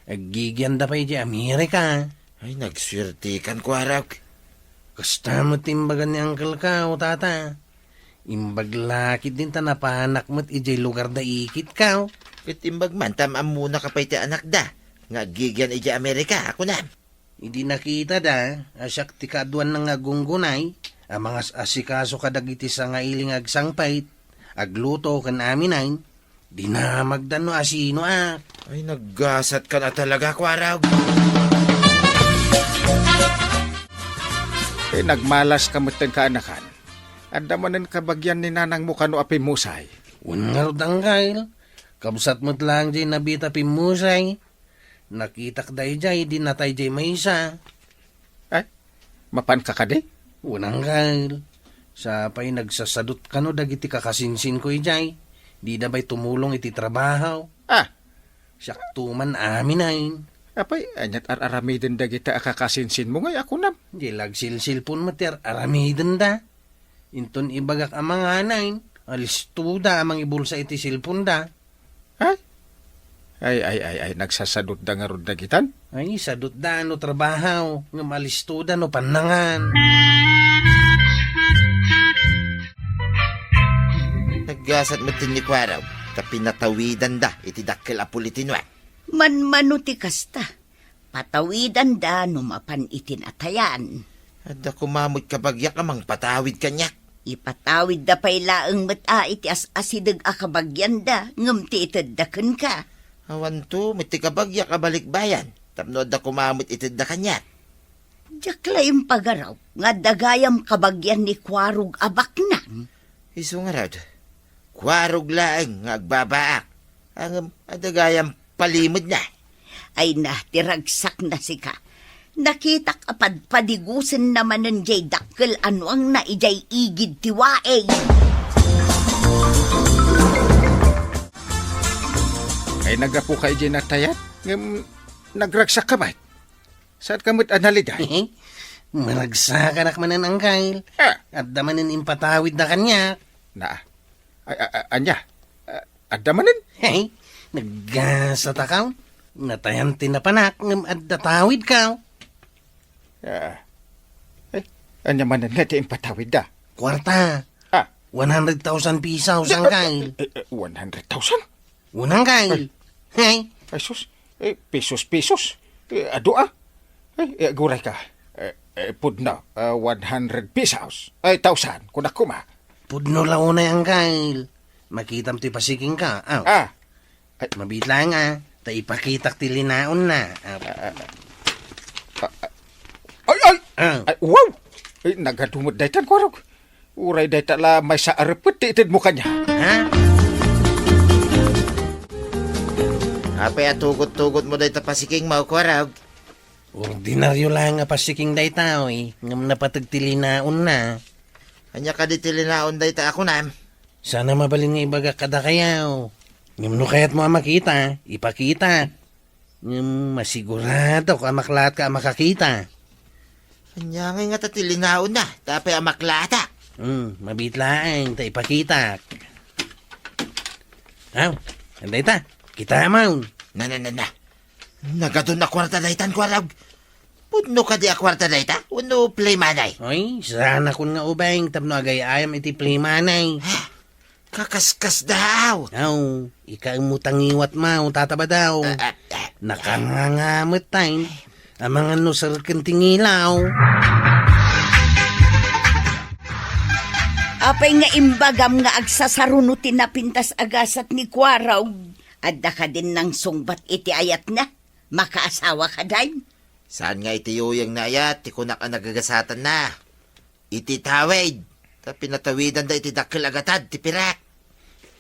Aggigianda pay idiay Amerika. Ay, nagsuertekan, Kuarog. Kasta met ti imbaga ni Uncle Kao, Tata. Imbag la ketdin ta napanak met idiay lugar da ikitka. Ket imbag man ta ammona ka pay ti anakda nga aggigian idiay Amerika, a kunam. Idi nakitada a siak ti kaaduanna nga agunggunay a mangas-asikaso kadagiti sangaili nga agsangpet, agluto ken aminayen, dinamagda no asinoak. Ay, naggasatkan a talaga, Kuarog. Eh, nagmalaska metten kaanakan. Adda manen kabagian ni nanangmo kano a pimmusay? Wen ngarud, Angkel. Kabsat met laeng diay nabita pimmusay. Nakitak daydiay idi natay diay maysa. Ay, mapanka kadi? Wen, Angkel. Sapay nagsasadot kano dagiti kakasinsinko idiay. Dida pay tumulong iti trabaho. Ah. Siakto man aminayen. Apay, aniat ar-aramiden dagita a kakasinsinmo ngay a kunam? Diay la agsilsilpon met ti ar-aramidenda. Inton ibagak a manganayen, alistoda a mangibulsa iti silponda. Ay? Ay, ay, ay, ay, nagsasadotda ngarud dagitan? Ay, sadotda no trabaho, ngem alistoda no pannangan. Naggasat met ni Kuarog ta pinatawidanda iti dakkel a pulitinuek. Manmano ti kasta. Patawidanda no mapan iti natayan. Adda koma met kabagiak a mangpatawid kaniak. Ipatawidda pay laeng met a iti as-asideg a kabagianda ngem ti itedda kenka. Awanto met ti kabagiak a balikbayan tapno adda koma met itedda kaniak. Diak la impagaraw nga adda gayam kabagian ni Kuarog a baknang. Isu ngarud, Kuarog laeng nga agbabaak. Ngem adda gayam palimedna. Ay na, ti ragsakna sika. Nakitak a padpadigosenna manen diay dakkel a nuangna idiay igid ti waig. Ay, naggapuka idiay natayat, ngem nagragsakka met. Saanka met a naliday? Maragsakanak manen, Angkel. Ah. Adda manen impatawidda kaniak. Na, a-, a-, a-, ania? A-, adda manen? Hey, naggasatakaw. Natayan ti napanak ngem adda tawidkaw. Ah. Ay, ania manen nga ti impatawidda? Kuarta. Ah. One hundred thousand pesos, Angkel. Eh, eh, one hundred thousand? Unang kay. Ay. Hey. Ay, sus. Eh, pesos, pesos. Eh, adu, ah. Ay, eh, aguray ka. Eh, eh, pudno, ah, one hundred pesos. Ay, thousand, kunak koma. Pudno la unay, Angkel. Makitam ti pasikingka. Aw. Ah. Ay. Mabitla nga. Ta ipakitak ti linaonna. Aw. Ah, ah, ah. Ah, ah. Ay, ay! Ah. Ay, wow! Ay, nagadu met daytan, Kuarog. Uray dayta la maysa a repet ti itedmo kaniak. Ha? Apay a tugot-tugotmo dayta pasikingmo, Kuarog? Ordinario laeng a pasiking dayta, oy, ngem napateg ti linaonna. Ania kadi ti linaon dayta a kunam? Saan a mabalin nga ibagak kadakayo. Ngem no kayatmo a makita, ipakita. Ngem masiguradok a maklaatka a makakita. Ania ngay ngata ti linaonna, ta apay a maklaatak? Hmm, mabitlaeng ta ipakitak. Aw, dayta, kitamon. Na, na, na, na. Nagadun a kuarta daytan, Kuarog. Pudno kadi a kuarta dayta? Wenno play money? Oy, saanakon nga ubing tapno agay-ayam iti play money. Ha? Kakaskasdaaw. Aw, ikaem mo ta ngiwatmo, Tata Badaw. Ah, ah, ah. Nakanganga met tayo. Amangan no serken ti ngilaw. Apay nga imbagam nga agsasaruno ti napintas a gasat ni Kuarog? Adda kadin nangsungbat iti ayatna? Makaasawa kadi? Saan nga iti yuyeng nga ayat ti kunak a nagagasatanna. Iti tawid, ta pinatawidanda iti dakkel a gatad ti pirak.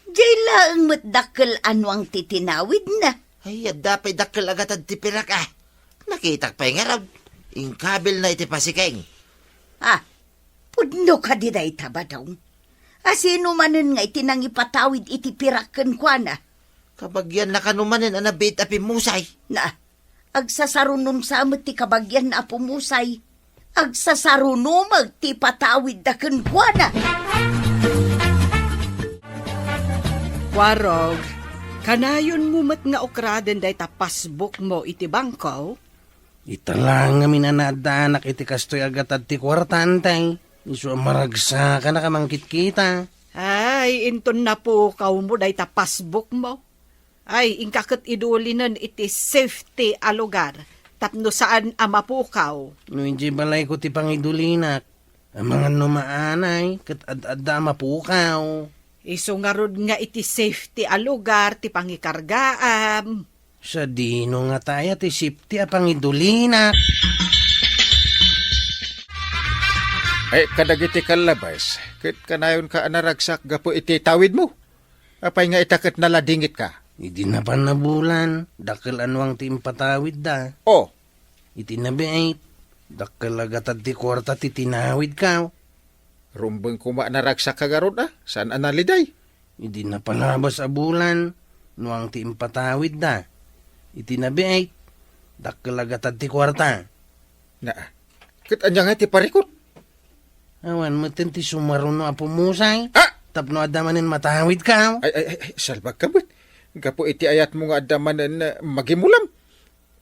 Diay laeng met dakkel a nuang ti tinawidna. Ay, adda pay dakkel a gatad ti pirak, ah. Nakitak pay ngarud. Inkabilna iti pasikeng. Ah, pudno kadi dayta, Badaw? A sino manen nga iti nangipatawid iti pirak kenkuana? Kabagianna kano manen a nabiit a pimmusay. Na, agsasarunon sa met ti kabagianna a pummusay. Agsasaruno met ti ipatawidda kenkuana. Kuarog, kanayonmo met nga ukraden dayta passbookmo iti bangko? Ita la ngamin a naaddaanak iti kastoy a gatad ti kuarta, Antay. Isu a maragsakan a mangkitkita. Ay, inton napukawmo dayta passbookmo. Ay, inka ket idulinen iti safety a lugar tapno saan a mapukaw. No idiay balayko ti pangidulinak, amangan no maanay ket ad-adda a mapukaw. Isu ngarud nga iti safety a lugar ti pangikargaam. Sadino ngata aya ti safety a pangidulinak? Ay, kadagiti kallabas, ket kanayonka a naragsak gapu iti tawidmo? Apay nga ita ket naladingitka? Idi napan a bulan, dakkel a nuang ti impatawidda. Oh. Iti nabiit, dakkel a gatad ti kuarta ti tinawidko. Rumbeng koma a naragsak ka garud a, saan a naliday? Idi napalabas a bulan, nuang ti impatawidda. Iti nabiit, dakkel a gatad ti kuarta. Na, ket ania nga ti parikut? Awan metten ti sumaruno a pumusay. Ah! Tapno adda manen matawidko. Ay, ay, ay, ay, salbagka met. Gapu iti ayatmo nga adda manen, eh, magimulam.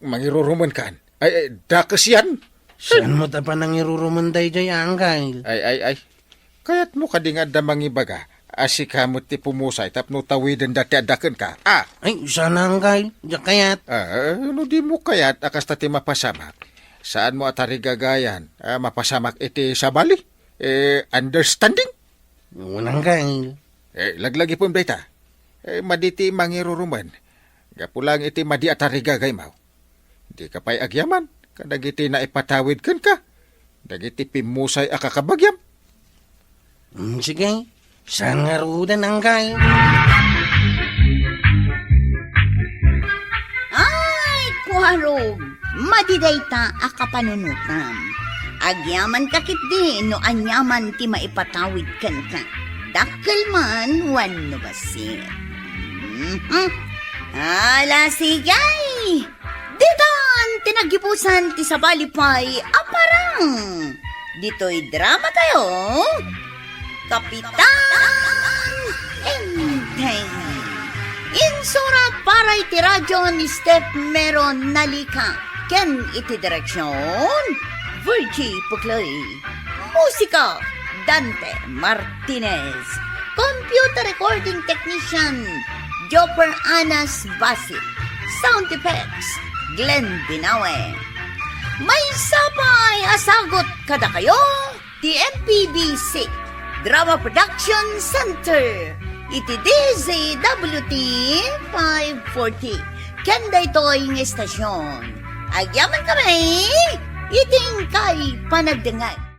Mangirurumenkan. Ay, ay, dakes yan. Saan met a panangirurumen daydiay, Angkel? Ay, ay, ay. Kayatmo kadi nga adda mangibaga a sika met ti pumusay tapno tawiden dati a dakenka? Ah! Ay, saan, Angkel. Diak kayat. Ah, no di mo kayat a kasta ti mapasamak, saanmo a tarigagayan a mapasamak iti sabali? Eh, understanding? Wen, Angkel. Eh, laglagipem dayta. Eh, madi ti mangirurumen. Gapu lang iti madi a tarigagaymo. Dika pay agyaman kadagiti naipatawid kenka, dagiti pimmusay a kakabagiam. Mm, sige, saan ngaruden, Angkel? Ay, kuarog, madi dayta a kapanunotam. Agyamanka ketdi no aniaman ti maipatawid kenka. Dakkel man wenno bassit. Mhm. Ala, sige! Ditan ti naggibusan ti sabali pay a parang. Ditoy dramatayo, Kapitan Enteng. Insurat para iti radyo ni Steph Meron Nalika ken iti direksion, Virgie Puclay. Musika, Dante Martinez. Computer recording technician, Jopper Anas Basit. Sound effects, Glenn Binawe. Maysa pay a sagut kadakayo ti M P B C Drama Production Center iti D Z W T five forty. Ken daytoy nga estasion, agyaman kami iti inkay panagdengngeg.